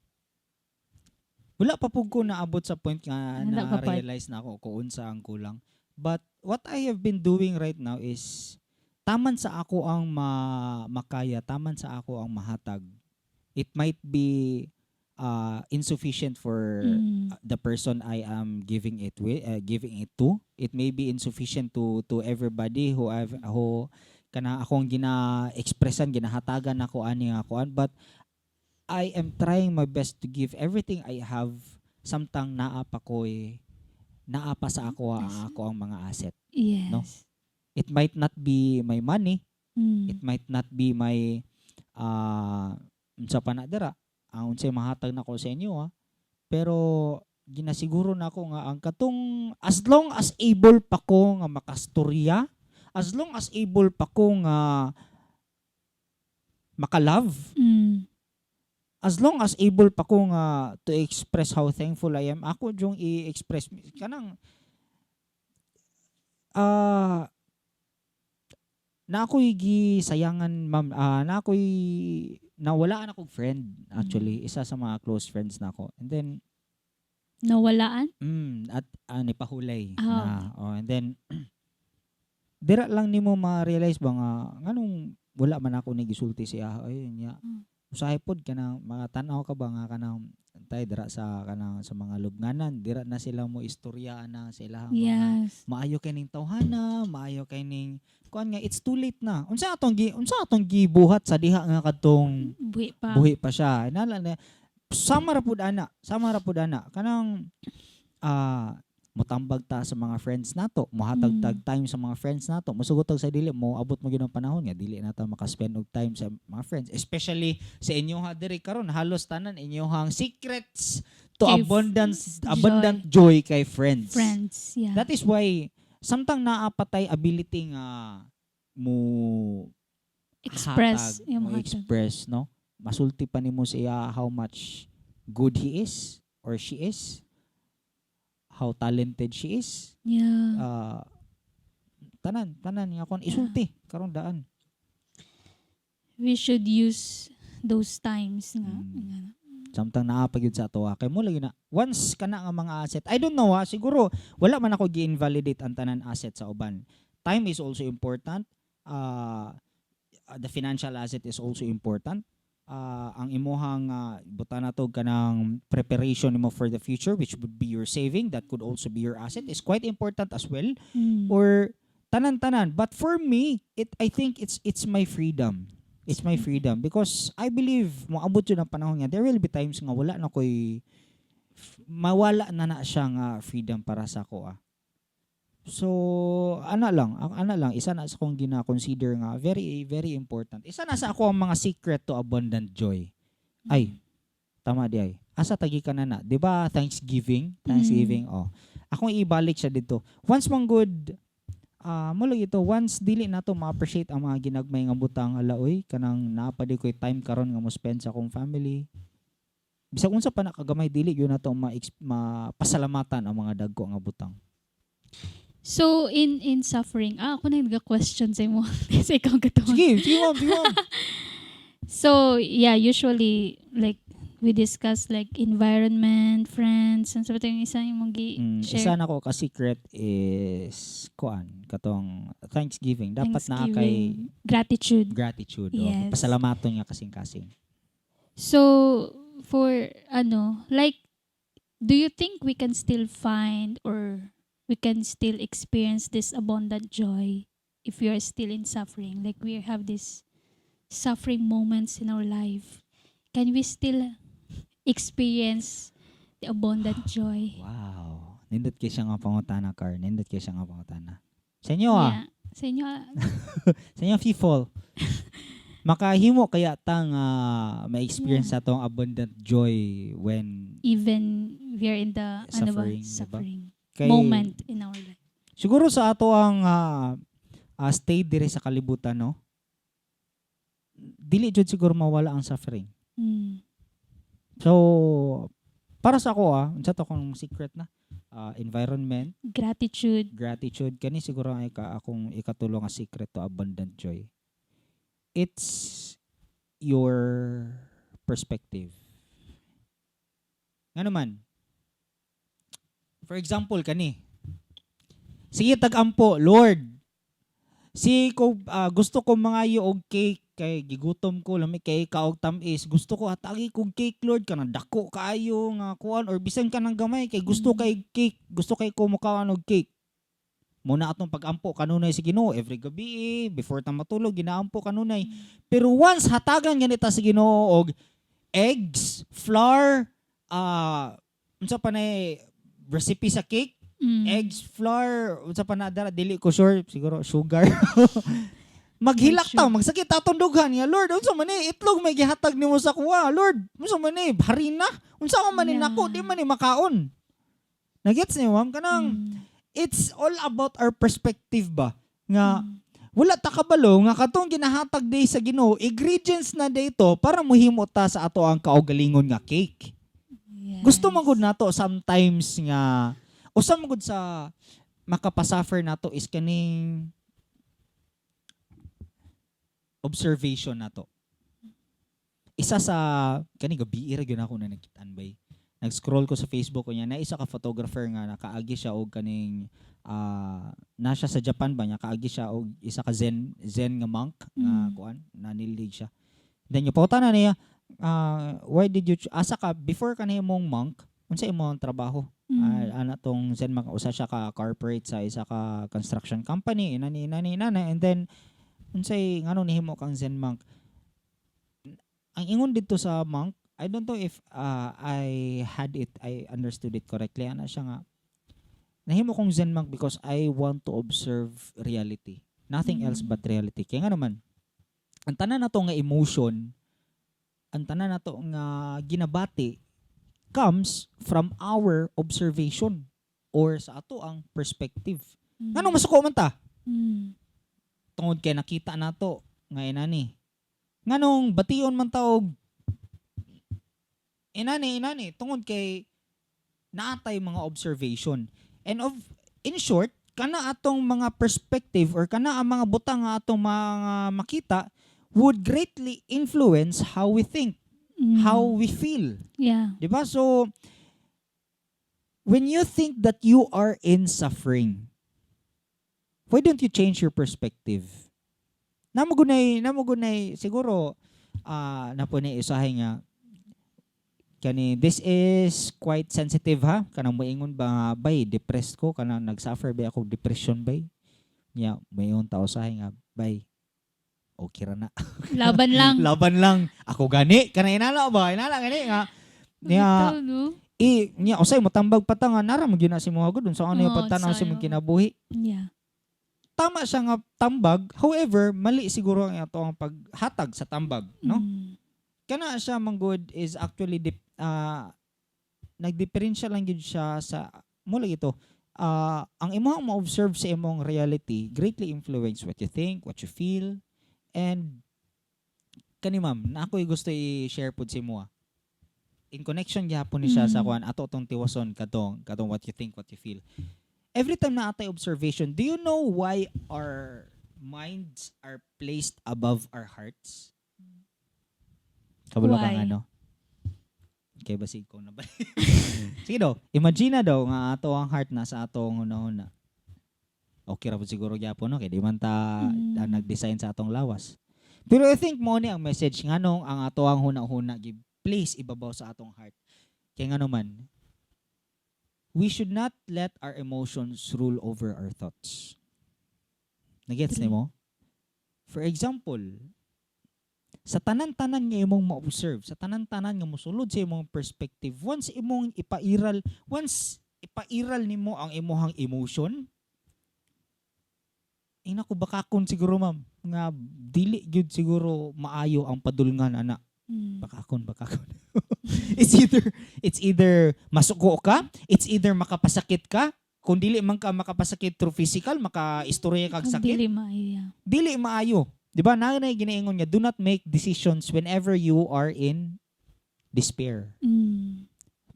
Wala pa pud ko naabot sa point nga Wala pa part. na-realize na ako kung unsa ang kulang. But what I have been doing right now is taman sa ako ang makaya, taman sa ako ang mahatag. It might be insufficient for the person I am giving it with, giving it to. It may be insufficient to everybody who I've who kana akong gina-expressan, ginahatagan ako ani nga kuan, but I am trying my best to give everything I have samtang naa pa ko'y naa pa sa ako ang ako ang mga asset. Yes. No? It might not be my money, it might not be my unsa pa na dira, ang unsay mahatag nako sa inyo ah. Pero ginasiguro nako nga ang katong as long as able pa ko nga makastorya, as long as able pa ko nga makalove, as long as able pa ko nga to express how thankful I am, ako yung i-express kanang na ako'y gisayangan, ma'am, na ako'y nawalaan akong friend actually, isa sa mga close friends na ako. And then Nawalaan? At nipahulay Ah, na. Oh, and then dira lang nimo ma-realize ba nga nganong wala man ako ni gisulti siya ay nya. Usahay pod kanang mga tan-aw ka ba nga kanang tay dira sa kanang sa mga lubnganan, dira na sila mo istorya na sa ilahang mga maayo kay ning tawhana, maayo kay ning kuan nga it's too late na. Unsa atong gibuhat sa diha nga kadtong Buhi pa. Buhi pa siya. Nala na sama ra pud ana, sama ra pud ana kanang motambag ta sa mga friends nato, mohatag tag time sa mga friends nato. Musugot sa dili mo abot mo gyud ang panahon nga dili na ta makaspend og time sa mga friends, especially sa inyo ha diri karon, halos tanan inyohang secrets to Kay abundance, abundant joy kay friends. Friends, yeah. That is why samtang naa pa tay ability nga mo Express. hatag, Yung mo hatag. express, no, masulti pa nimo siya how much good he is or she is, how talented she is, tanan tanan nga kon isulti karon daan. We should use those times nga. Nga. Samtang naa pa gyud sa ato kay mo lagi na once kana nga mga asset, I don't know ha, siguro wala man ako gi-invalidate ang tanan asset sa uban. Time is also important, the financial asset is also important, ang imuhang buta na to kanang preparation nimo for the future, which would be your saving, that could also be your asset, is quite important as well, or tanan-tanan. But for me, it I think it's my freedom. It's my freedom because I believe moabot yun ang panahon nga there will be times nga wala na ko'y mawala na na siya nga freedom para sa ako ah. So ana lang, ana lang, isa na sa akong gina-consider nga very very important. Isa na sa ako ang mga secret to abundant joy. Ay, tama di ay. Asa tagi ka na na, 'di ba? Thanksgiving, Thanksgiving. Oh. Akong ibalik siya dito. Once man good mo lagi ito, once dili nato ma-appreciate ang mga ginagmay nga butang, ala oy, kanang naa pa di ko'y time karon nga mo spend sa akong family. Bisag unsa pa na kagamay, dili yun nato mapasalamatan ang mga dagko nga butang. So, in suffering, ako na yung nag-question sa imo. Sa ikaw katuwa. Sige, sige ma'am, sige ma'am. So, yeah, usually, like, we discuss like environment, friends, and sa yung isa yung mong gi-share. Isa na ko ka secret is kuan katong Thanksgiving. Dapat na kay Thanksgiving. Gratitude. Gratitude. Oh. Yes. Pasalamaton nga kasing-kasing. So, for, ano, like, do you think we can still find or we can still experience this abundant joy if we are still in suffering? Like, we have this suffering moments in our life. Can we still experience the abundant joy? Wow. Nindot kay siya nga pangutana, Car. Nindot kay siya nga pangutana. Sa inyo ah. Yeah. Sa inyo, ah. Sa inyo people. Makahimo kaya tang ma-experience sa atong abundant joy when even we are in the ano ba, suffering, diba? Suffering kay, moment in our life. Siguro sa ato ang stay dire sa kalibutan, no? Dili jud siguro mawala ang suffering. So para sa ako ah, unsa to akong secret na? Environment, Gratitude. Gratitude, kani siguro ang akong ikatulo nga secret to abundant joy. It's your perspective. Ngano man? For example kani. Sige tag-ampo, "Lord. Si ko gusto ko mangayo og cake kay gigutom ko, lami kay kaog tamis. Gusto ko hatagi kog cake, Lord, kanang dako kaayo nga kuan or bisan kanang gamay kay gusto kay cake, gusto kay ko mukaon og cake." Muna atong pag-ampo kanunay sa Ginoo every gabi eh, before ta matulog ginaampo kanunay. Pero once hatagan ganita sa Ginoo og eggs, flour, unsa pa na recipe sa cake, Eggs, flour, unsa pa na dara, dili ko sure, siguro sugar. Maghilak ta, magsakit atong dughan nga, "Lord, unsa man ni, itlog may gihatag nimo sa kuha. Lord, unsa man ni, harina? Unsa man ni nako, di man ni makaon." Nagets niyo, ma'am? Kanang it's all about our perspective ba? Nga wala ta kabalo nga katong ginahatag day sa Ginoo, ingredients na dito para muhimo ta sa ato ang kaugalingon nga cake. Gusto man gud nato sometimes nga usa man gud sa makapasuffer nato is kaning observation nato. Isa sa kani, gabi ra gyud ako na nakitaan bay. Nag-scroll ko sa Facebook ko niya na isa ka photographer nga nakaagi siya og kaning na siya sa Japan ba niya, kaagi siya og isa ka Zen nga monk nga kuan, nanildig siya. Then yung na niya, "Why did you asa ka before ka mong monk, unsa imong trabaho?" Ah, ana tong Zen monk, usa siya ka corporate sa isa ka construction company, inani inani inani, and then unsay ngano nihimo kang Zen monk? Ang ingon dito sa monk, I don't know if I understood it correctly, ana siya nga, "Nahimo kong Zen monk because I want to observe reality, nothing else but reality." Kaya nga naman ang tanan nato nga emotion, ang tanan nato nga ginabati comes from our observation or sa ato ang perspective. Ngano masuko man ta? Tungod kay nakita nato nga inani. Nganong bation man ta og inani inani? Tungod kay naatay mga observation. And of in short, kana atong mga perspective or kana ang mga butang nga atong mga makita would greatly influence how we think, how we feel. Di ba? So, when you think that you are in suffering, why don't you change your perspective? Namo gunay siguro na po ni usahay nga kani, this is quite sensitive ha, kanang moingon ba nga, "Bay, depressed ko, kanang nag-suffer ba ako depression, bay." Nya moingon ta usahay nga, "Bay, okay ra na." Laban lang. Laban lang. Ako gani kana inala ba, inala gani nga niya. Bitaw, no? I niya usay motambag pa ta nga nara mo gyud na si mo gud unsa ano yung Oo, pagtan-aw sa imong sayo. Kinabuhi. Tama siya nga tambag, however mali siguro ang ato ang paghatag sa tambag, no? Kana siya manggod is actually nagdiferensya lang gyud siya sa mo lagi to, ang imong ma-observe sa imong reality greatly influence what you think, what you feel. And kani, ma'am, na ako'y gusto i-share pud sa imo, ah. In connection gyapon ni siya sa kuan ato tong tiwason katong what you think, what you feel. Every time na atay observation, do you know why our minds are placed above our hearts? Kabalo kang Why? Ano? Kay basig ko na ba? Sige daw, imagine na daw nga ato ang heart na sa atong hunahuna. Okay ra pud siguro gyapon, no, kay di man ta nag-design sa atong lawas. Pero I think mo ni ang message nganong ang ato ang huna-huna gi place ibabaw sa atong heart. Kay ngano man, we should not let our emotions rule over our thoughts. Nagets True. Nimo? For example, sa tanan-tanan nga imong ma-observe, sa tanan-tanan nga mosulod sa imong perspective, once ipairal nimo ang imuhang emotion, ay naku, bakakon siguro, ma'am, nga dili gyud siguro maayo ang padulngan ana. Bakakon, bakakon. It's either masuko ka, it's either makapasakit ka, kung dili man ka makapasakit through physical, makaistorya kag Kung sakit, dili maayo, yeah. dili maayo. 'Di ba? Na na ginaingon niya, do not make decisions whenever you are in despair.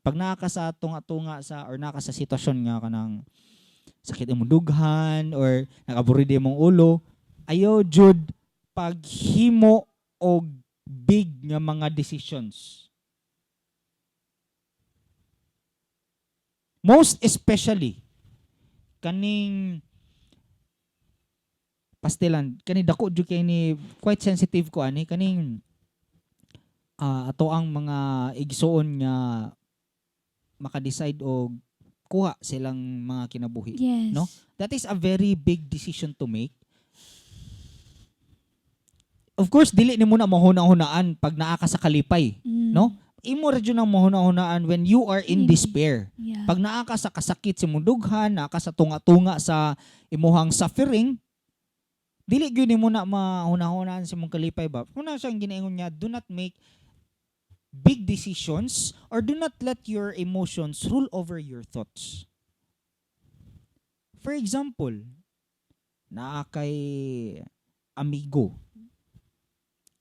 Pag naa ka sa tunga-tunga sa or naa ka sa sitwasyon nga kanang sakit imong dughan or nakaburidi imong ulo, ayo jud paghimo og big nga mga decisions. Most especially kaning pastilan kani, dako jud kay ni, quite sensitive ko ani, kaning ato ang mga igsuon nga maka-decide og kuha silang mga kinabuhi. No? That is a very big decision to make. Of course, dili nimo na mahuna-hunaan pag naa ka sa kalipay, no? Imo ra jud ang mahuna-hunaan when you are in despair. Pag naa ka sa kasakit sa imong dughan, naa ka sa tunga-tunga sa imuhang suffering, dili gyud nimo na mahuna-hunaan sa imong kalipay ba. Muna siyang ginaingon niya, do not make big decisions or do not let your emotions rule over your thoughts. For example, naa kay amigo.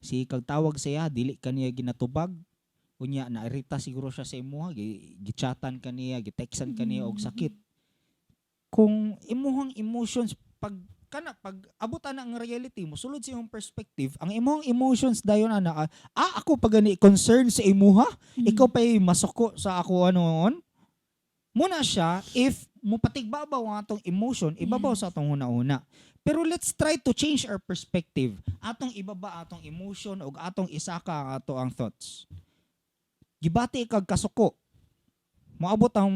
Si kag tawag siya, dili kaniya ginatubag. Unya nairita siguro siya sa imuha, gichatan kaniya, gitextan kaniya og sakit. Kung imuhang emotions pag kana pag abot ana ang reality mo sulod sa imong perspective, ang imong emotions dayon ana, ako pa gani concern sa imuha, ikaw pa'y masuko sa ako ano on muna siya. If mo patigbabaw ang atong emotion ibabaw sa atong huna-huna, pero let's try to change our perspective. Atong ibaba atong emotion ug atong isaka ang ato ang thoughts. Gibati kag kasuko, moabot ang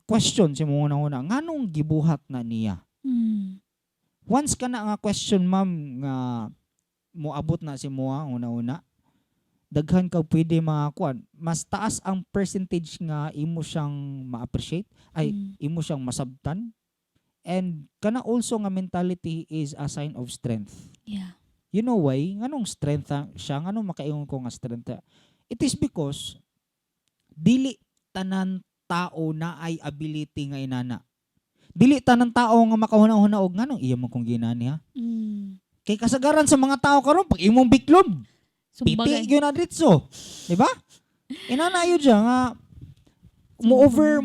question sa imong huna-huna, nganong gibuhat na niya? Once ka na nga question, ma'am, nga moabot na si moha una-una, daghan ka pwede makakuan, mas taas ang percentage nga imo siyang ma-appreciate ay imo siyang masabtan. And kana also nga mentality is a sign of strength. You know why? Nganong strength siya? Nganong makaingon ko nga strength? It is because dili tanan tao na ay ability nga inana. Dili tanan tao nga makahuna-huna og nganong iya man kong ginani ha. Kay kasagaran sa mga tao karon, pag imong biklon, piti Sumbagan. Gyud na diretso. Di ba? Inana yun siya nga mo over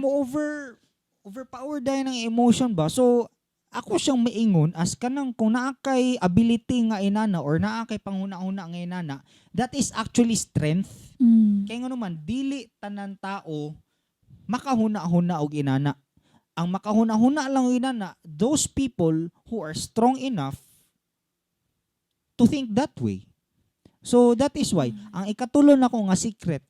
overpower dahil ng emotion ba. So ako siyang maingon as kanang kung naa kay ability nga inana or naa kay panghuna-huna nga inana, that is actually strength. Kay ngano man, dili tanan tao makahuna-huna og inana. Ang makahuna-huna lang og inana, those people who are strong enough to think that way. So that is why ang ikatulo nako nga secret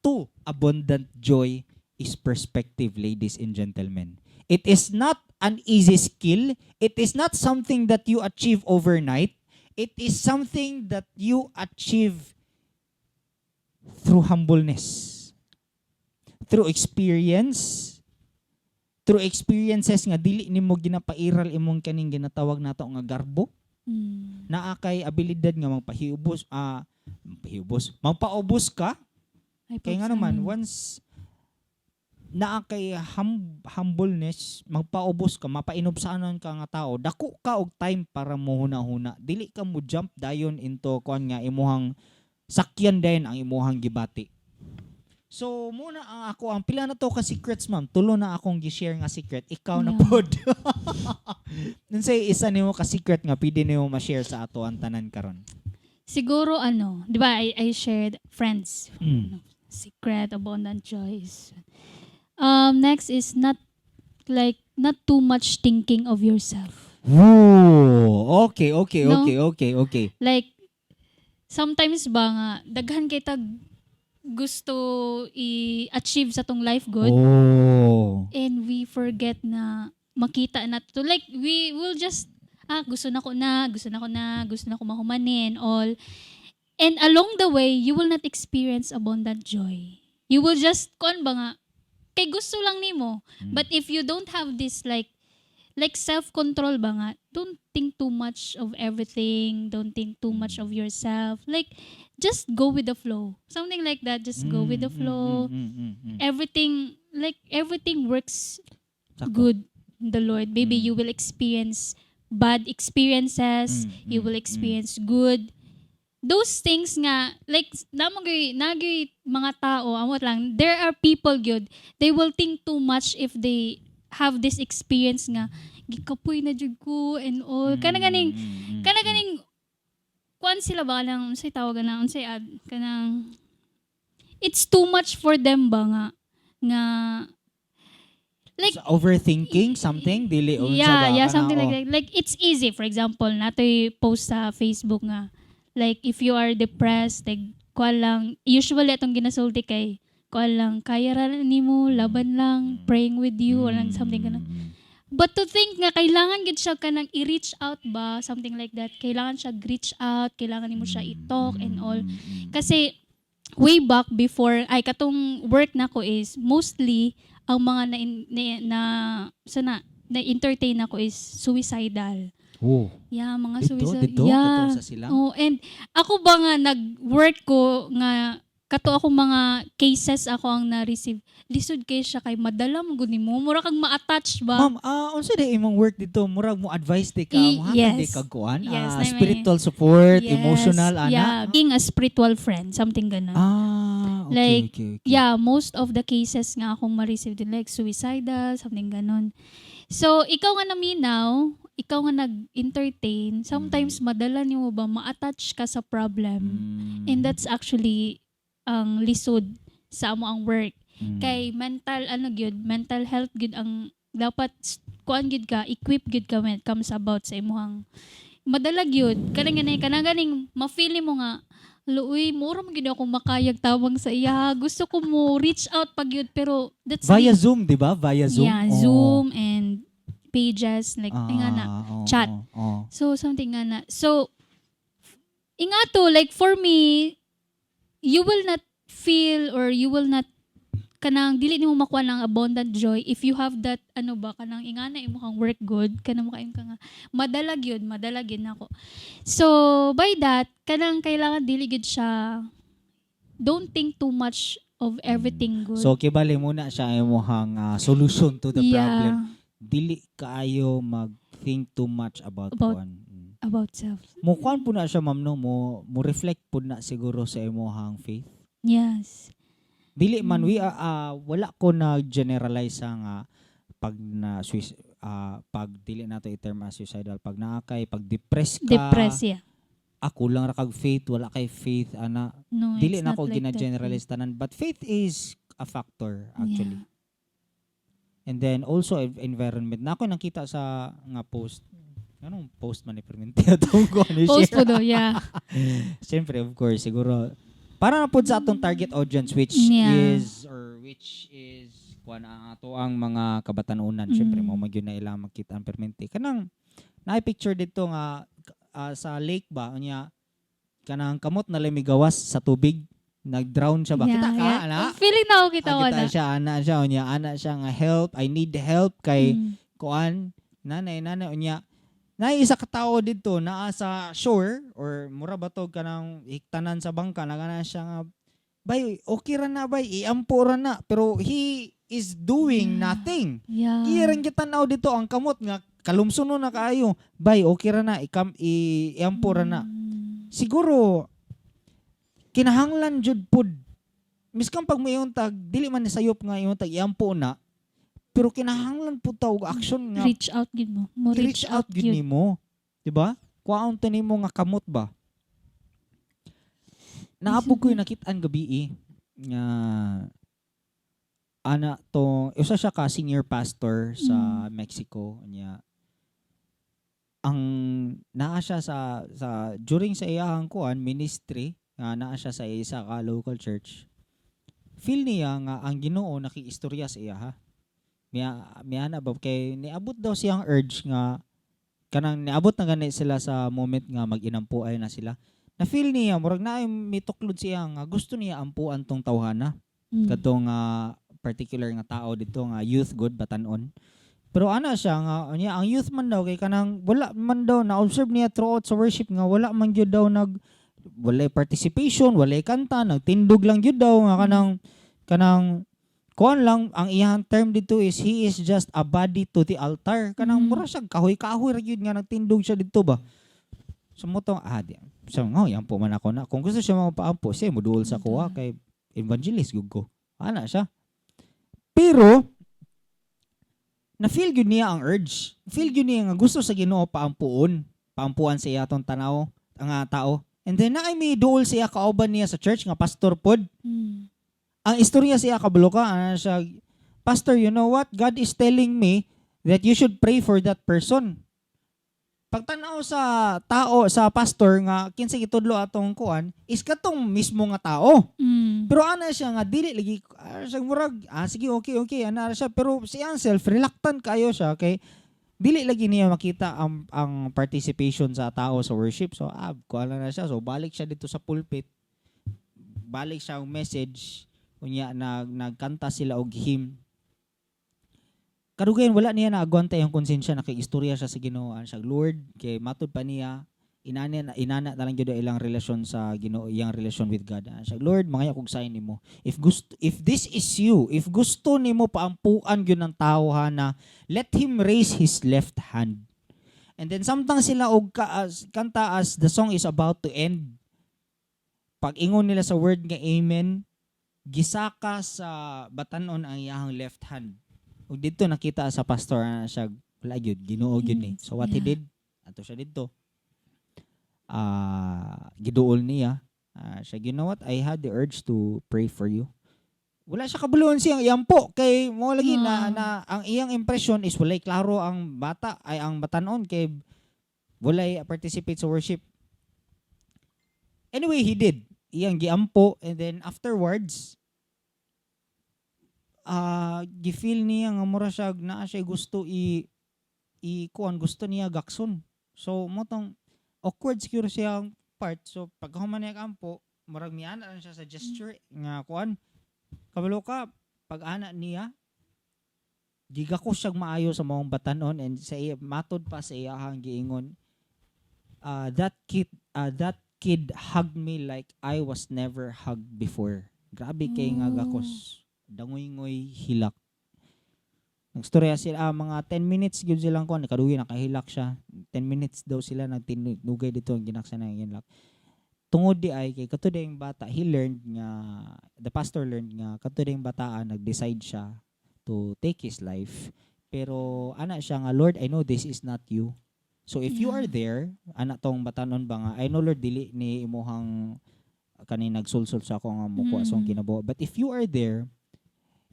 to abundant joy is perspective, ladies and gentlemen. It is not an easy skill. It is not something that you achieve overnight. It is something that you achieve through humbleness, through experience, through experiences nga dili nimo ginapairal imong kaning ginatawag nato nga garbo. Naa kay abilidad nga magpahiubos, magpaubos ka. Ay, Kay nga naman, pagsanan. Once naa kay humbleness, magpaubos ka, mapainubsanon ka nga tao, dako ka og time para mo huna-huna. Dili ka mo jump dayon into kuan nga imuhang sakyan dayon ang imuhang gibati. So muna ang ako ang pila na to ka secrets, ma'am. Tulo na akong gi-share nga secret. Ikaw na pod. Unsay isa nimo ka secret nga pwede nimo ma-share sa ato ang tanan karon? Siguro ano, 'di ba, I shared friends. Ano, secret abundant joy is next is not like not too much thinking of yourself. Woo! Okay, No? okay. Like sometimes ba nga daghan kay tag gusto i-achieve sa tong life good and we forget na makita na to, like we will just, ah, gusto na ko na, gusto na ko na, gusto na ko mahumanin all, and along the way you will not experience abundant joy. You will just kuan ba nga kay gusto lang nimo. But if you don't have this like self-control ba nga, don't think too much of everything, don't think too much of yourself, like just go with the flow, something like that, just go with the flow. Everything, like everything works Sakto. Good in the Lord. Maybe you will experience bad experiences, you will experience good. Those things nga like namagay nagay mga tao amot lang, there are people good, they will think too much if they have this experience nga gikapoy na jud ko and all, kana ganing kana ganing kuan sila ba kanang unsay tawag na, unsay ad kanang it's too much for them ba nga nga like So, overthinking something dili unsa Yeah, ba yeah, kana, something like oh. that. Like it's easy, for example, natoy post sa Facebook nga like if you are depressed, like kuan lang, usually atong ginasulti kay kuan lang, kaya ra nimo, laban lang, praying with you or lang something ganun. But to think nga kailangan gid siya kanang i-reach out ba, something like that. Kailangan siya reach out, kailangan nimo siya i-talk and all. Kasi Way back before ay katong work nako is mostly ang mga na sana na entertain ako is suicidal. Oh. Yeah, mga Dito, suicidal. dito, Yeah. dito sa silang. Oh, and ako ba nga nag-work ko nga kato ako mga cases ako ang na-receive. Lisod kay siya kay madala mo gud nimo. Mura kang ma-attach ba? Ma'am, unsa di imong work dito? Murag mo advice di ka, mo Yes. di ka kuan? Yes, Spiritual support, Yes. emotional ana. Yeah, being a spiritual friend, something ganun. Ah, okay, Like, okay. Yeah, most of the cases nga akong ma-receive din, like suicidal, something ganun. So, ikaw nga naminaw, ikaw nga nag-entertain, sometimes madala nimo ba, ma-attach ka sa problem. And that's actually ang lisod sa amo ang work. Kay mental ano gyud, mental health gyud ang dapat kuan gyud ka, equip gyud ka when it comes about sa imuhang madala gyud. Kanang ganay kanang ganing ma-feel mo nga, "Luoy, mura man gyud ako makayag tawag sa iya. Gusto ko mo reach out pag gyud," pero that's Via Zoom, di ba? Via Zoom. Yeah, Zoom and pages like nga na chat. Oo. So, something nga na. So, inga to, like for me, you will not feel or you will not kanang dili nimo makuha ng abundant joy if you have that ano ba, kanang ingana imo kang work good kanang makain ka nga madalag yun nako. So by that, kanang kailangan dili gyud siya, don't think too much of everything good. So kibali muna siya imong solution to the problem. Dili kaayo mag-think too much about, kuan. About self. Mo kuan po na siya, ma'am, no, mo reflect po na siguro sa imong faith. Yes. Dili man we are, wala ko na generalize sa nga pag na pag dili nato i-term as suicidal, pag naa kay pag depressed ka, Depressed, yeah. ako lang ra kag faith, wala kay faith ana. No, Dili it's na not ko like that. gina-generalize tanan, but faith is a factor actually. And then also environment na ako nakita sa nga post, anong post man ni Permente atong ko ano Post share. po daw, yeah. Siyempre, of course, siguro para na pud sa atong target audience, which is or which is kuan ang ato ang mga kabatanunan. Siyempre, mao man gyud na ilang makita ang permente kanang naay picture dito nga sa lake ba, unya kanang kamot na lang migawas sa tubig, nag-drown siya ba? Kita ka ana? Feeling na ako kita Ah, ko kita na. siya, ana siya, unya ana siya nga, "Help, I need help," kay kuan nanay nanay, unya naay isa ka tawo didto naa sa shore or mura ba to kanang hiktanan sa bangka, nagana siya nga, "Bay, okay ra na, bay, iampo ra na," pero he is doing nothing. Iya rang gitanaw dito ang kamot nga kalumsuno na kaayo. "Bay, okay ra na, ikam iampo ra na." Siguro kinahanglan jud pud miskan pag moingon tag dili man ni sayop nga ingon tag iampo na, pero kinahanglan pud ta og action nga Reach out gid mo. Mo reach out gyud nimo, di ba? Kuhaon to nimo nga kamot ba. Naapog ko yung nakitaan gabi eh, nga ana to usa siya ka senior pastor sa Mexico niya. Ang naa siya sa during sa iyahang kuan ministry nga naa siya sa isa ka local church, feel niya nga ang Ginoo nakiistorya sa iya ha. Miya na ba kay niabot daw siyang urge nga kanang niabot na gani sila sa moment nga mag-inampuay na sila, na feel niya murag naay mituklod siya nga gusto niya ampuan tong tawhana, kadtong particular nga tao dito nga youth good batanon. Pero ana siya nga unya ang youth man daw kay kanang wala man daw na observe niya throughout sa worship nga wala man gyud daw nag walay participation, walay kanta, nagtindog lang gyud daw nga kanang kuan lang. Ang iyang term dito is he is just a body to the altar, kanang mura siya kahoy-kahoy ra gyud nga nagtindog siya dito ba. So mo tong di so nga yan po man ako na kung gusto siya mapaampo siya moduol sa kuha kay evangelist gud ko, ana siya. Pero na feel gyud niya ang urge, feel gyud niya nga gusto sa Ginoo paampuon paampuan sa iya tong tanaw ang tao. And then naay may duol siya kauban niya sa church nga pastor pod. Ang istorya siya, kabalo ka, ana siya, "Pastor, you know what? God is telling me that you should pray for that person." Pagtanaw sa tao, sa pastor nga kinsa gitudlo atong kuan is katong mismo nga tao. Pero ana siya nga dili lagi siya murag, "Ah, sige, okay," ana siya, pero siya self reluctant kayo siya kay dili lagi niya makita ang participation sa tao sa worship. So kuan na siya. So balik siya dito sa pulpit. Nagbalik siya og message, unya nagkanta sila og hymn. Kadugayan wala niya naagwanta yung konsensya, nakig-istorya siya sa Ginoo siya, "Lord," kay matud pa niya inana inana na lang gyud ang ilang relasyon sa Ginoo, iyang relasyon with God. Siya, "Lord, mangayo kog sign nimo. If gusto, if this is you, if gusto nimo paampuan gyud ng tao ha na, let him raise his left hand." And then samtang sila og kanta, as the song is about to end, pag ingon nila sa word nga "amen," gisaka sa batanon ang iyang left hand. Ug didto nakita sa pastor na siya, wala gyud, Ginoo gyud ni. So what he did, ato siya didto. Giduol niya. Siya, "You know what? I had the urge to pray for you." Wala siya kabuluhan siyang iyampo kay mo lagi na na ang iyang impression is walay klaro ang bata ay ang batanon kay walay participate sa worship. Anyway, he did. Iyang giampo and then afterwards gi-feel niya nga mura siya naa siya gusto i kuan, gusto niya gakson. So mo tong awkward siguro siya ang part. So pag human niya ampo, murag miana lang siya sa gesture nga kuan. Kabalo ka, pag ana niya, gigako siya maayo sa maong batanon and sa iya, matod pa sa iyahang giingon, "That kid hugged me like I was never hugged before." Grabe kay nga gakos. Dangoy-ngoy hilak. Nagstorya sila, mga 10 minutes gyud silang kuan, kadugi nakahilak siya. 10 minutes daw sila nagtinugay dito ang ginaksa na hilak. Tungod di ay kay kato yung bata, he learned nga the pastor learned nga kato yung bataan nag-decide siya to take his life. Pero ana siya nga, "Lord, I know this is not you. So if you are there," ana tong batanon ba nga, "I know, Lord, dili ni imuhang kani nagsulsul sa ako nga mukuha sa akong kinabuhi. But if you are there,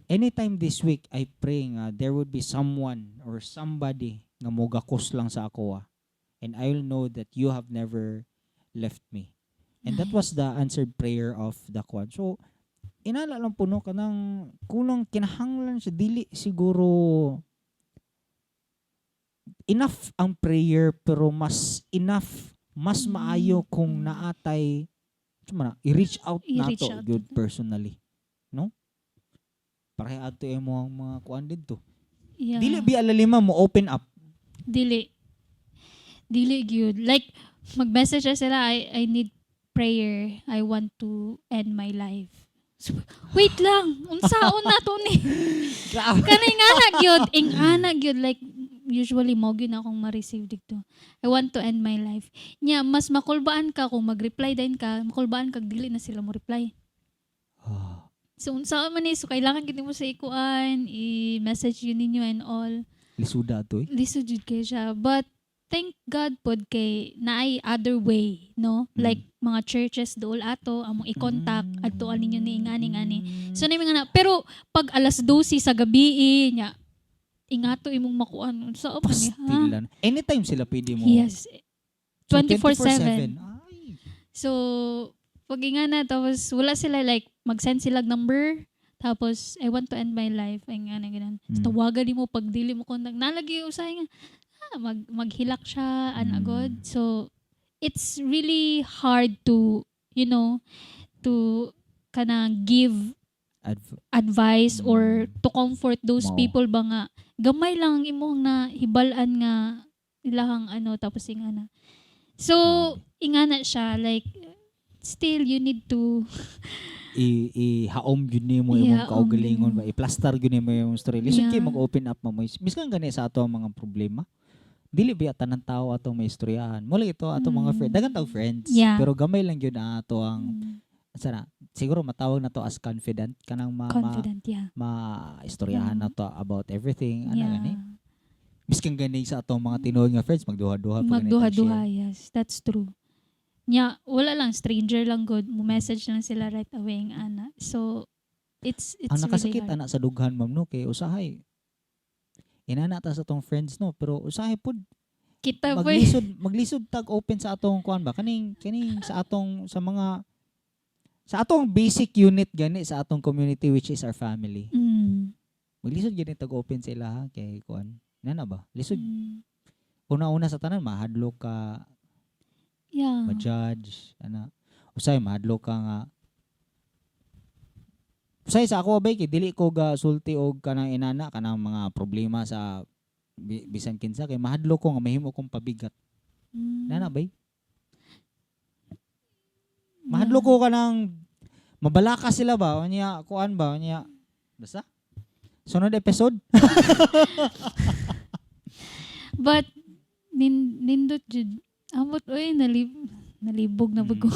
anytime this week, I pray nga there would be someone or somebody nga mogakos lang sa ako ah. And I will know that you have never left me." And that was the answered prayer of the kwan. So, inala lang puno kanang kulang kinahanglan siya, dili siguro enough ang prayer, pero mas enough, mas maayo kung naatay na i-reach out I-reach nato out. Good personally, no, para adto imo ang mga kuan didto. Dili bi alalima mo open up? Dili. Dili gyud. Like mag-message na sila, I need prayer. I want to end my life." So, wait lang, unsaon na to ni? Grabe. Kanay nga na gyud, ing ana gyud, like usually mo gyud akong ma-receive dito. "I want to end my life." Nya mas makulbaan ka kung mag-reply din ka, makulbaan kag dili na sila mo reply. So unsaon man ni, so kailangan gid mo sa ikuan, i-message yun ninyo and all. Lisuda to eh. Lisod jud kay siya. But thank God pod kay naay other way, no? Like mga churches dool ato among i-contact, adtuan ninyo ni ingani ngani. So na mga na, pero pag alas 12 sa gabi eh, nya ingato imong makuan, unsa man ni ha? Pastilan. Anytime sila pwede mo. Yes. So, 24/7. Ay. So pag ingana, tapos wala sila, like mag-send sila number, tapos "I want to end my life," ay nga na ganun. So, tawagan nimo, pag dili mo contact, nalagi usay nga maghilak siya an agad. So it's really hard to to kanang give advice or to comfort those Mao. People ba nga gamay lang ang imong na hibal-an nga ilahang ano, tapos ingana. So ingana siya, like still you need to I ihaom gyud nimo imong Ihaom kaugalingon nimo. Ba i-plaster gyud nimo yung story. Lisod kay mag-open up mo. Miskan gani sa ato ang mga problema. Dili biya tanan tao atong may istoryahan. Mo lagi ito atong mga friend. Daghan tag friends. Pero gamay lang gyud ang ato ang sana siguro matawag na to as confident, kanang Confident, yeah. ma istoryahan na to about everything ana gani. Miskan gani sa atong mga tinuod nga friends, magduha-duha pa gani tag Magduha-duha, share. Yes. That's true. Nya, wala lang, stranger lang good. Mo message lang sila right away ang ana. So, it's Ang nakasakit really hard. ana sa dughan, ma'am, no, kay usahay inana ta sa atong friends, no, pero usahay pud Kita po. Maglisod tag open sa atong kuan ba, kaning sa atong sa mga sa atong basic unit gani sa atong community, which is our family. Maglisod gani tag open sa ilaha kay kuan nana ba, lisod. Una-una sa tanan, mahadlok ka ma-judge ana. Usahay mahadlok ka nga Say sa ako bay kay dili ko ga sulti og kanang inana, kanang mga problema sa bisan kinsa kay mahadlok ko nga mahimo kong pabigat. Nana bay? Mahadlok ko kanang mabalaka sila ba, unya kuan ba, unya basta sunod episode. But nindot jud. Amot oy, nalibog na ko.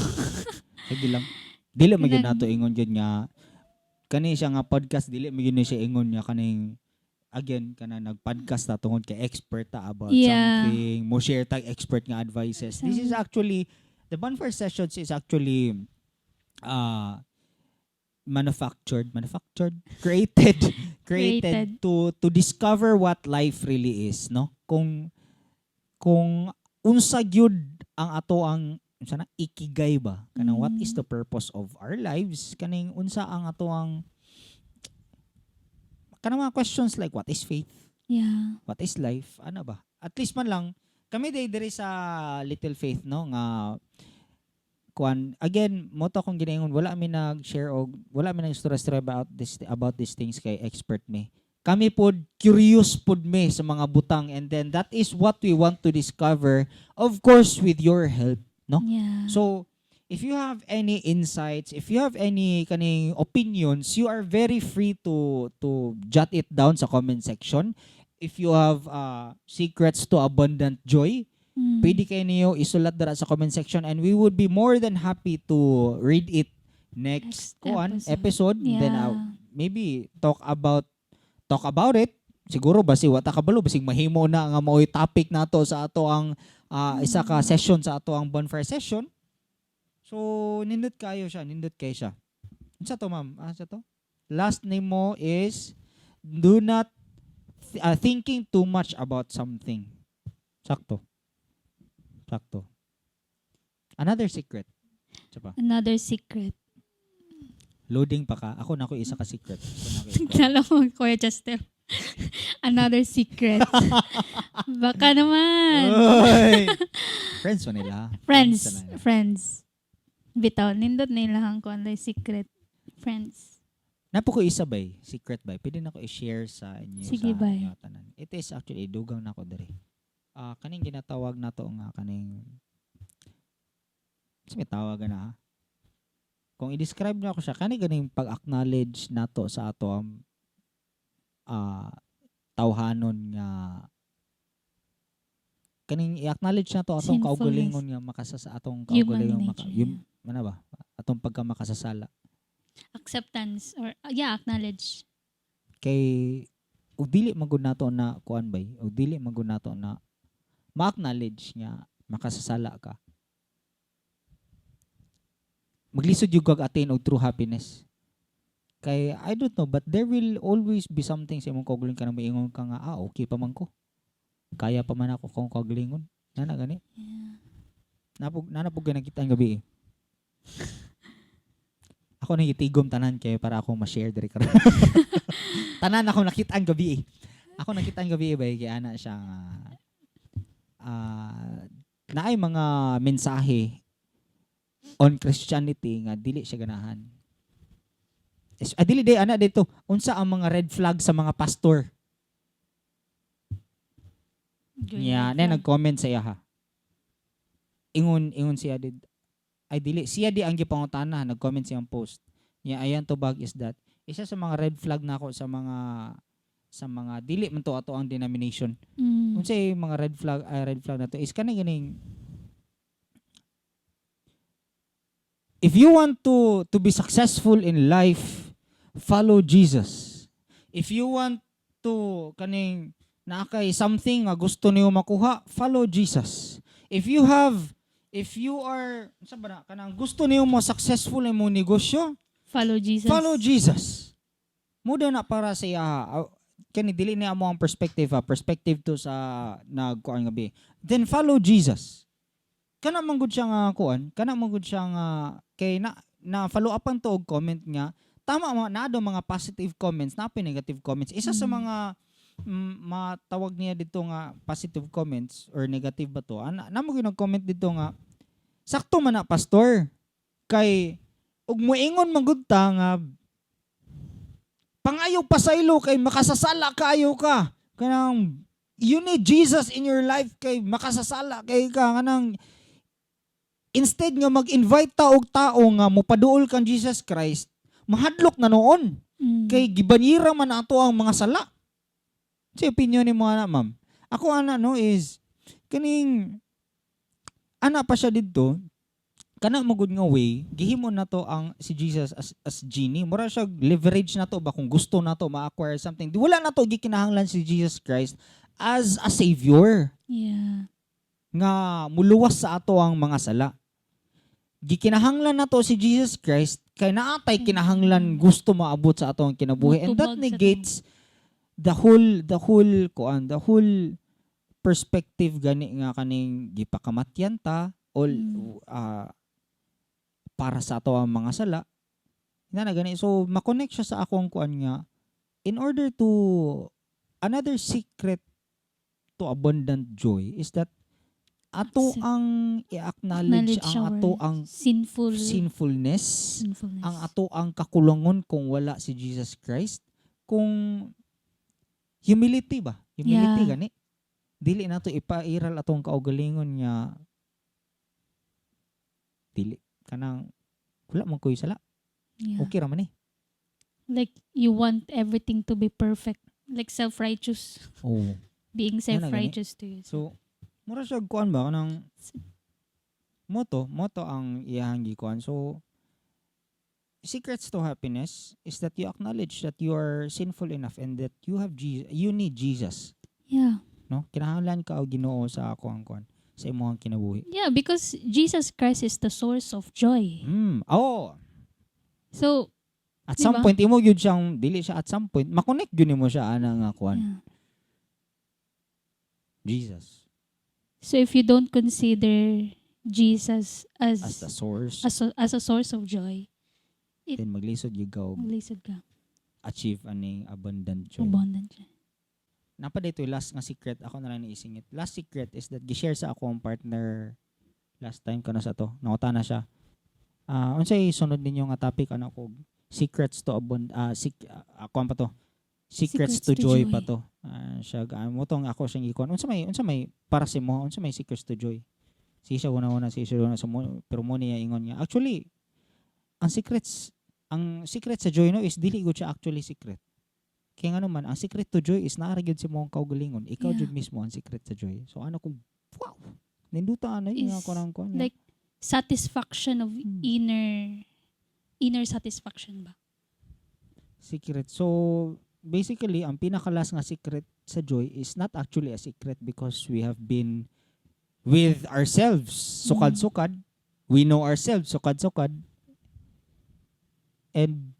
Sige lang. Dili man gyud nato ingon gyud nga kani siya nga podcast, dili man gyud ni siya ingon nga kaning, again, kana nag-podcast ta tungod kay expert ta about something, mo share tag expert nga advices. This is actually the Bonfire Sessions is actually manufactured, created created Created. to discover what life really is, no? Kung unsa gyud ang ato ang unsa na ikigai ba, kanang what is the purpose of our lives, kaning unsa ang ato ang kanang mga questions like what is faith, what is life, ano ba. At least man lang kami day diri sa Little Faith, no, nga kuan, again, mo to akong ginaingon, wala mi nag-share og wala mi nag-istorya about these things kay expert mi. Kami pod curious pod mi sa mga butang, and then that is what we want to discover, of course with your help, no? So if you have any insights, if you have any kaning opinions, you are very free to jot it down sa comment section. If you have secrets to abundant joy, pwede kayo niyo isulat dara sa comment section and we would be more than happy to read it next, Next kuan episode. Episode. Then maybe talk about it. Siguro basi wa ta kabalo, basig mahimo na nga maoy topic nato sa ato ang isa ka session sa ato ang bonfire session. So nindot kayo siya, nindot kayo siya. Unsa to, ma'am? Ah, sa to? Last name mo is do not thinking too much about something. Sakto. Sakto. Another secret. Isa pa. Another secret. Loading pa ka. Ako na ako isa ka secret. Ako na ako isa. Kala mo, Kuya Chester. Another secret. Baka naman. Oy! Friends mo nila. Friends. Na nila. Friends. Bitaw, nindot na ilahang kuan like secret. Friends. Napo ko isa bay, secret bay. Pwede na ko i-share sa inyo, Sige, sa bay. inyo tanan. It is actually dugang na ko diri. Ah, kaning ginatawag nato nga kaning sa may tawag na ha? Kung i-describe niyo ako siya, kani ganing pag-acknowledge nato sa ato ang tawhanon nga kaning i-acknowledge nato atong Sinfulness. kaugalingon nga makasasa atong Human kaugalingon maka nature. yun, ano ba, atong pagka makasasala. Acceptance or yeah, acknowledge. Kay ug dili man gud nato na kuan bay, ug dili man gud nato na ma-acknowledge nga makasasala ka, maglisod yung kag attain og true happiness. Kay I don't know, but there will always be something sa imong kaugalingon ka na maingon ka nga, "Ah, okay pa man ko, kaya pa man ako kung kaugalingon." Nana gani. Napog nakita ang gabi eh. Ako nang itigom tanan kay para ako ma-share diri karon. Tanan ako nakita ang gabi eh. Ako nakita ang gabi eh bay kay ana siya nga naay mga mensahe on Christianity nga dili siya ganahan. Dili day ana dito. Unsa ang mga red flag sa mga pastor? Green Nya, red na flag. nag-comment sa iya ha. Ingon siya did ay dili siya di ang gipangutana, nag-comment siyang post. Nya ayan tubag is that isa sa mga red flag nako sa mga dili man to ato ang denomination. Unsay mga red flag, ay, red flag nato is kani ganing if you want to be successful in life, follow Jesus. If you want to kaning naa kay something nga gusto niyo makuha, follow Jesus. If you are unsa ba na kanang gusto niyo mo successful imong negosyo, Follow Jesus. follow Jesus. Muda na para sa iya. Kani dili niya mo ang perspective ha, perspective to sa nagkuan gabi. Then follow Jesus. Kana man gud siya nga kuan, kana man gud siya nga kay na follow upan to og comment nga tama ma naa daw mga positive comments, naa pa negative comments. Isa sa mga matawag niya dito nga positive comments or negative ba to? Ana namo gyud nag-comment dito nga sakto man na, pastor, kay ug moingon man gud ta nga Pangayo pasaylo kay makasasala kaayo ka. Kanang you need Jesus in your life kay makasasala kay ka. Kanang instead nga mag-invite ta og tao nga mopaduol kang Jesus Christ, mahadlok na nuon kay gibanyira man ato ang mga sala. Sa opinion ni mga, ma'am? Ako ana, no, is kaning ana pa siya didto, kana magud nga way gihimo na to ang si Jesus as genie. Mura siya leverage na to ba kung gusto na to ma-acquire something. Di wala na to gikinahanglan si Jesus Christ as a savior nga muluwas sa ato ang mga sala. Gikinahanglan na to si Jesus Christ kay naatay kinahanglan gusto maabot sa ato ang kinabuhi, and that Motubag sa negates the whole kuan, the whole perspective gani nga kaning gipakamatyan ta all para sa ato ang mga sala na na gani. So makonect siya sa akong kuan nga in order to another secret to abundant joy is that ato ang i-acknowledge Acknowledge ang our ato ang sinful sinfulness, sinfulness. Ang ato ang kakulangon kung wala si Jesus Christ, kung humility ba, humility gani, dili nato ipairal atong kaugalingon nga dili kanang wala man koy sala, okay ra man eh. Like you want everything to be perfect. Like self-righteous. Oh. Being Yan na, gani. self-righteous to yourself. So mura siya kuan ba, kanang moto ang iyahang gikuan. So secrets to happiness is that you acknowledge that you are sinful enough and that you have Jesus, you need Jesus, no? Kinahanglan ka og Ginoo sa ako ang kuan, sa imong kinabuhi. Yeah, because Jesus Christ is the source of joy. Oh. So, At some Diba? point imo gyud siyang, dili siya at some point, makonect gyud nimo siya ana nga kuan. Jesus So if you don't consider Jesus as as the source, as a source of joy, then maglisod gyud ka og maglisod ka. Achieve aning abundant joy. Abundant joy. Napa dito last nga secret, ako na lang naisingit. Last secret is that gi-share sa akong partner last time kano sa to. Nanguta na siya. Ah, unsay sunod ninyo nga topic ano ko, secrets to abund ako pa to. Secrets, Secrets to to joy, joy. Pa to. Ah, siya mo tong ako siyang gikuan. Unsa may para sa imo, unsa may secrets to joy? Si siya una-una, si siya una, so mo, pero mo niya ingon niya. Actually, ang secret sa joy, no, is dili gud siya actually secret. Kaya nga naman, ang secret to joy is naa ra gyud sa imong kaugalingon. Ikaw jud mismo ang secret sa joy. So ano kung wow, ninduta ana yun Is nga ko nang kuan niya. like satisfaction of inner satisfaction ba? Secret. So basically, ang pinakalas nga secret sa joy is not actually a secret because we have been with ourselves sukad-sukad. We know ourselves sukad-sukad. And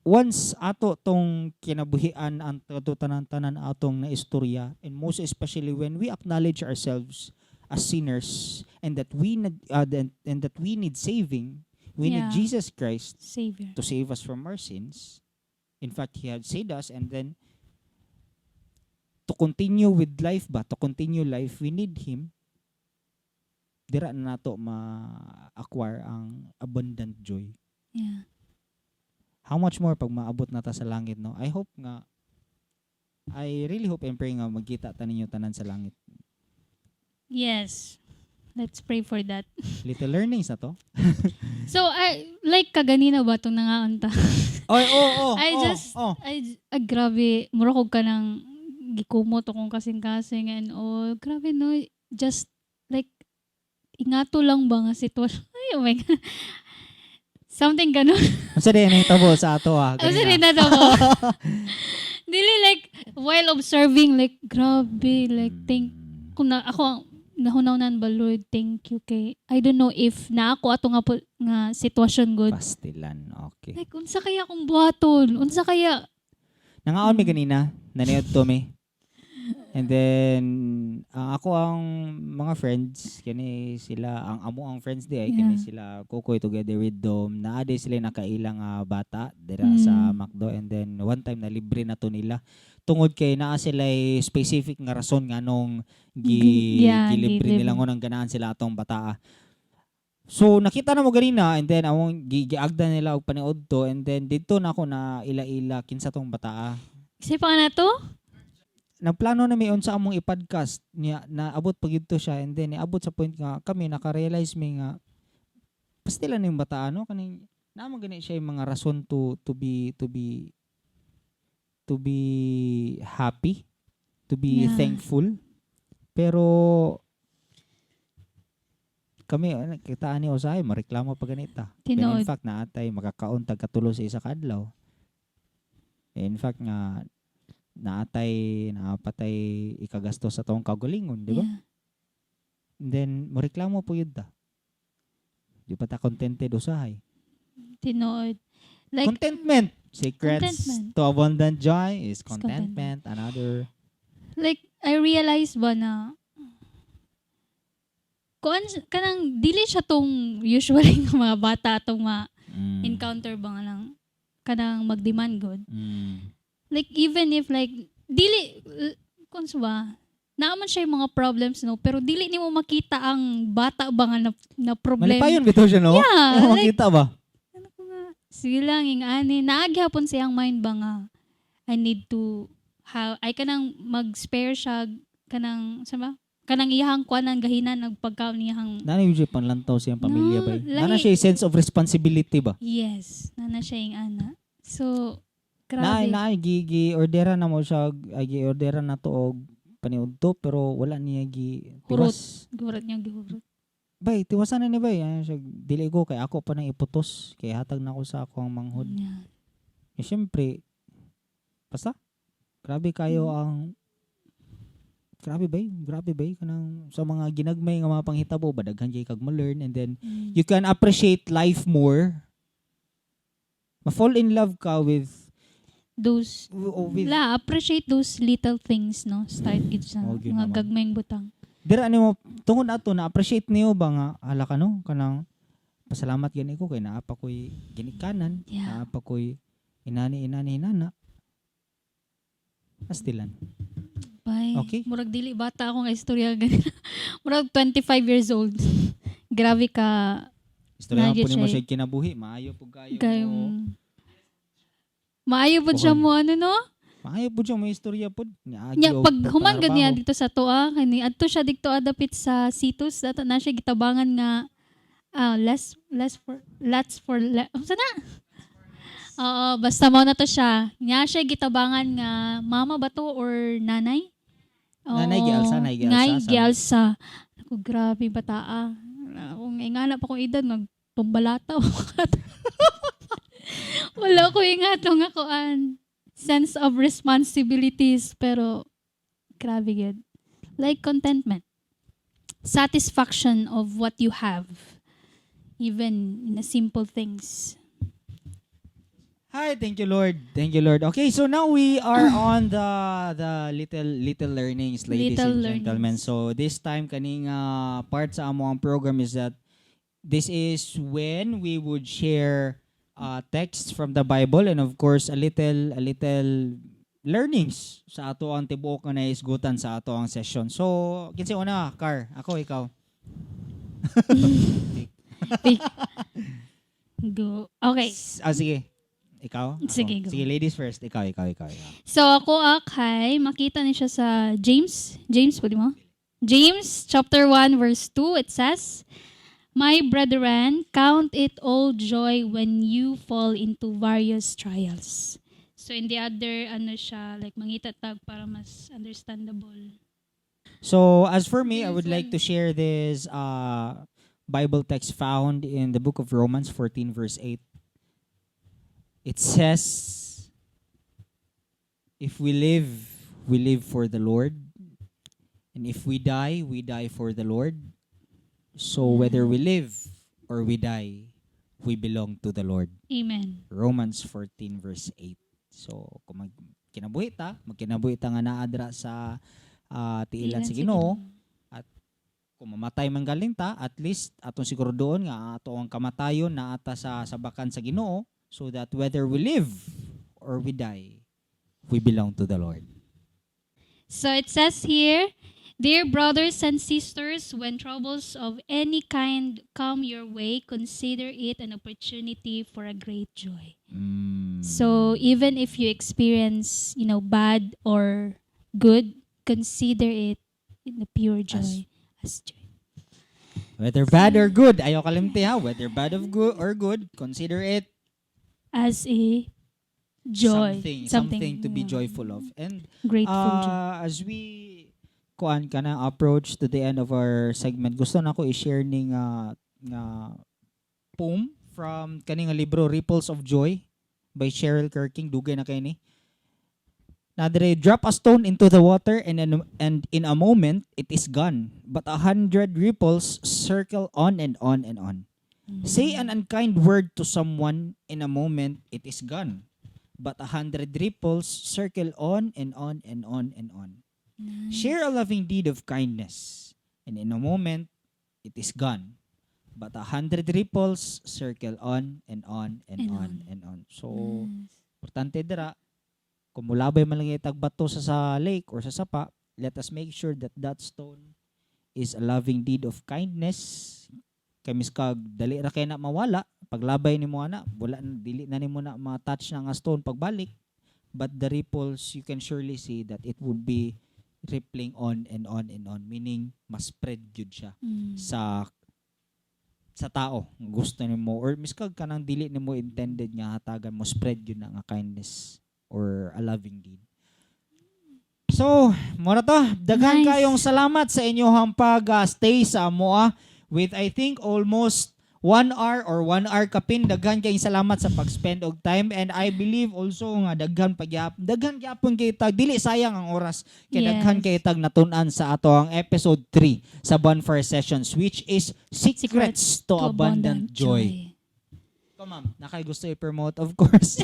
once ato tong kinabuhian ang tanan-tanan atong na istorya, and most especially when we acknowledge ourselves as sinners and that we need saving, we need Jesus Christ Savior. To save us from our sins. In fact, He had saved us, and then to continue with life ba, to continue life, we need Him. Dira na nato ma-acquire ang abundant joy. How much more pag maabot na ta sa langit, no? I really hope and pray nga magkita ta ninyo tanan sa langit. Yes. Let's pray for that. Little learnings na to. So, I, like kaganina ba itong nangaon ta? Oy, oh, I oh, oh. Ay, ah, grabe. Mura ko ka ng gikumot akong kasing-kasing and all. Grabe, no? Just, like, ingato lang ba nga sitwasyon? Ay, oh my God. Something ganun. Unsa din nahitabo sa ato ah? Ano Ganina? rin na mo? Dili, like, while observing, like, grabe, like, thank, kung na, ako, ang nahunaw-nan ba, Lord, thank you kay, I don't know if na ako ato nga, po, nga sitwasyon good. Pastilan, okay. Like, unsa kaya akong buhaton? Unsa kaya? Nangaon mi ganina, naniod to mi. And then ang ako ang mga friends kini sila, ang amo ang friends di ay kini sila Kokoy together with Dom, naa di sila nakailang bata dira sa McDo, and then one time na libre na to nila tungod kay naa sila specific nga rason nganong gi Yeah, gilibre gilibre. nila, ngunang ganahan sila atong bataa. So nakita na mo ganina and then among giagda nila og paniud to and then didto na ako na ila-ila kinsa tong bataa. Kasi pa na to? Nagplano na mi unsa among i-podcast niya, naabot pag didto siya and then niabot sa point nga kami naka-realize mi nga pastila na yung bataa, no, kaning naa man gani siya yung mga rason to be happy, to be thankful, pero kami ano, kita ani usahay mareklamo pa ganita. When in Tinuod. Fact naatay makakaon tag katulo sa isa ka adlaw. In fact nga naatay naapatay ikagasto sa tong kaugalingon, di ba? Yeah. And then moreklamo po yun ta. Di pa ta contented usahay. Tinuod. Like, Contentment. Secrets Contentment. To abundant joy is contentment. Contentment. Another Like, I realize ba na kuan kanang dili siya tong usually ng mga bata tong ma encounter ba nga lang kanang mag-demand good. Like even if like dili kung sa ba naa man siya yung mga problems, no, pero dili nimo makita ang bata ba nga na problem. Malipayon bitaw siya, no? Yeah, like Makita ba? Ano ko nga, sige lang, ing ani naagyapon siyang mind ba nga I need to have ay kanang mag-spare siya kanang sa ba kanang iyahang kuan ang gahinan nagpagkaon niyahang Nana yung panlantaw siyang pamilya No, ba? Nana siya yung sense of responsibility ba? Yes, nana siya yung ana, so Na grabe. Na gi gi ordera na mo siya ay gi ordera na to og paniudto pero wala niya gi Hurot. tiwas. Gurot niya, gurot. Bay, tiwasan na ni bay. Ano siya, dili ko kay ako pa nang iputos kay hatag na ako sa akong manghod. Eh, syempre, basta grabe kayo ang grabe bay, grabe bay kanang sa mga ginagmay nga mga panghitabo ba daghan kay kag mo-learn and then you can appreciate life more. Ma-fall in love ka with Those with la appreciate those little things, no, start gid sa Oh, gyud mga naman. gagmayng butang. Dira nimo tungod ato na appreciate niyo ba nga hala ka, no, kanang pasalamat gani ko kay naa pa ko'y ginikanan, naa pa ko'y inani, inani, inana. Pastilan. Bye. Okay. Murag dili bata ako nga istorya ganina. Murag 25 years old. Grabe ka. Istorya Naa po nimo siya siya kinabuhi, maayo pud kayo kayo mo. maayo pud siya Kuhan. mo ano, no? Maayo pud siya mo istorya pud. Niagi Nya og pag human gud niya trabaho. dito sa toa kani adto siya didto adapit sa Situs dato na siya gitabangan nga less less for lots for unsa na? Oo, basta mo na to siya. Nya siya gitabangan nga mama ba to or nanay? Oo. Nanay gialsa, nay gialsa, Ngay gialsa. Ako, grabe bataa. Kung ingana pa kong edad nagpambalata. Wala ko ingat nga kuan sense of responsibilities, pero grabe gid. Like contentment. Satisfaction of what you have, even in the simple things. Hi, thank you, Lord. Thank you, Lord. Okay, so now we are on the little little learnings, ladies Little and gentlemen. learnings. So this time kaning part sa amo ang program is that this is when we would share texts from the Bible and of course a little learnings sa ato ang tibuok nga nahisgutan sa ato ang session. So, kinsa una, Car? Ako, ikaw? Pick. Go. Okay. Ah, sige. Ikaw? Ako. Sige, go. Sige, ladies first. Ikaw, ikaw, ikaw, ikaw. So ako ah, kay makita ni siya sa James. James pwede mo? James chapter 1 verse 2, it says, "My brethren, count it all joy when you fall into various trials." So in the other ano siya like mangita tag para mas understandable. So, as for me, I James would like 1. To share this Bible text found in the book of Romans 14, verse 8. It says, "If we live, we live for the Lord. And if we die for the Lord. So, whether we live or we die, we belong to the Lord." Amen. Romans 14 verse 8. So, kung magkinabuhi ta, magkinabuhi ta nga naa dira sa tiilan sa Ginoo, kung mamatay man galing ta, at least atong siguro doon nga ato ang kamatayon na ata sa sabakan sa Ginoo so that whether we live or we die, we belong to the Lord. So it says here, Dear brothers and sisters, when troubles of any kind come your way, consider it an opportunity for a great joy. So even if you experience bad or good, consider it in the pure joy. As joy. Whether bad or good, ayaw kalimti ha. Whether bad of good or good, consider it As a joy. something to be joyful of. And Grateful joy. As we kuan ka na approach to the end of our segment, gusto na ko i-share ning nga poem from kaning nga libro Ripples of Joy by Cheryl Kerking. Dugay na kay ni. Na dire, "Drop a stone into the water and in a moment it is gone, but 100 ripples circle on and on and on. Say an unkind word to someone, in a moment it is gone, but 100 ripples circle on and on and on and on. Share a loving deed of kindness, and in a moment it is gone, but 100 ripples circle on and on and And on on. And on." So, importante dira, kung mulabay man lang itag bato sa lake or sa sapa, let us make sure that that stone is a loving deed of kindness. Kay miskag dali ra kay na mawala, paglabay nimo ana, wala na, dili na nimo na ma-touch na nga stone pagbalik. But the ripples, you can surely see that it would be rippling on and on and on, meaning mas spread gyud siya sa tao gusto nimo or miskag kanang dili nimo intended nga hatagan mo, spread yun na nga kindness or a loving deed. So, mao na to. Daghan Nice. Kayong salamat sa inyong pag stay sa amoa with, I think, almost 1 hour or 1 hour kapin. Daghan kayong salamat sa pag-spend og time and I believe also nga daghan gyapon kay tag dili sayang ang oras kay daghan kay tag natun-an sa ato ang episode 3 sa Bonfire Sessions, which is Secrets to Abundant Joy. Ikaw, ma'am, naa kay gusto i-promote, of course?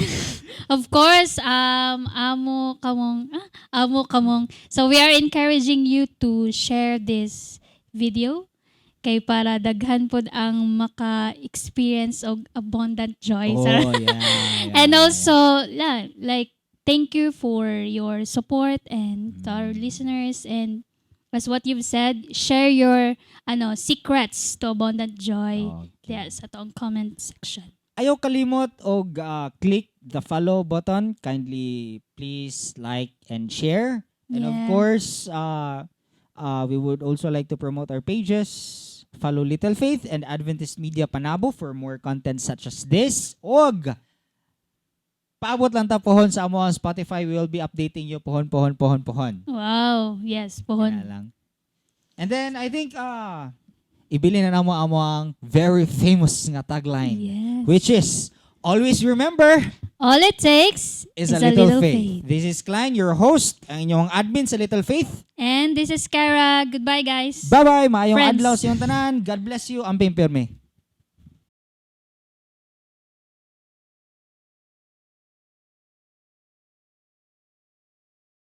Of course, amo kamong. So we are encouraging you to share this video kay para daghan pod ang maka-experience og abundant joy. Oh, yeah. And also, yeah, like, thank you for your support and to our listeners, and as what you've said, share your ano secrets to abundant joy. Yes, sa atong comment section. Ayaw kalimot og click the follow button. Kindly please like and share. And of course, we would also like to promote our pages. Follow Little Faith and Adventist Media Panabo for more content such as this. Og paabot lang ta pohon sa amo ang Spotify. We will be updating you pohon, pohon, pohon, pohon. Wow, yes, pohon. Kaya lang. And then, I think, ibilin na namo amo ang very famous nga tagline, which is, "Always remember, all it takes is a little faith." This is Klein, your host, ang inyong admin sa Little Faith. And this is Kara. Goodbye, guys. Bye-bye! Maayong Friends. Adlaw sa inyong tanan. God bless you. Amping pirmi.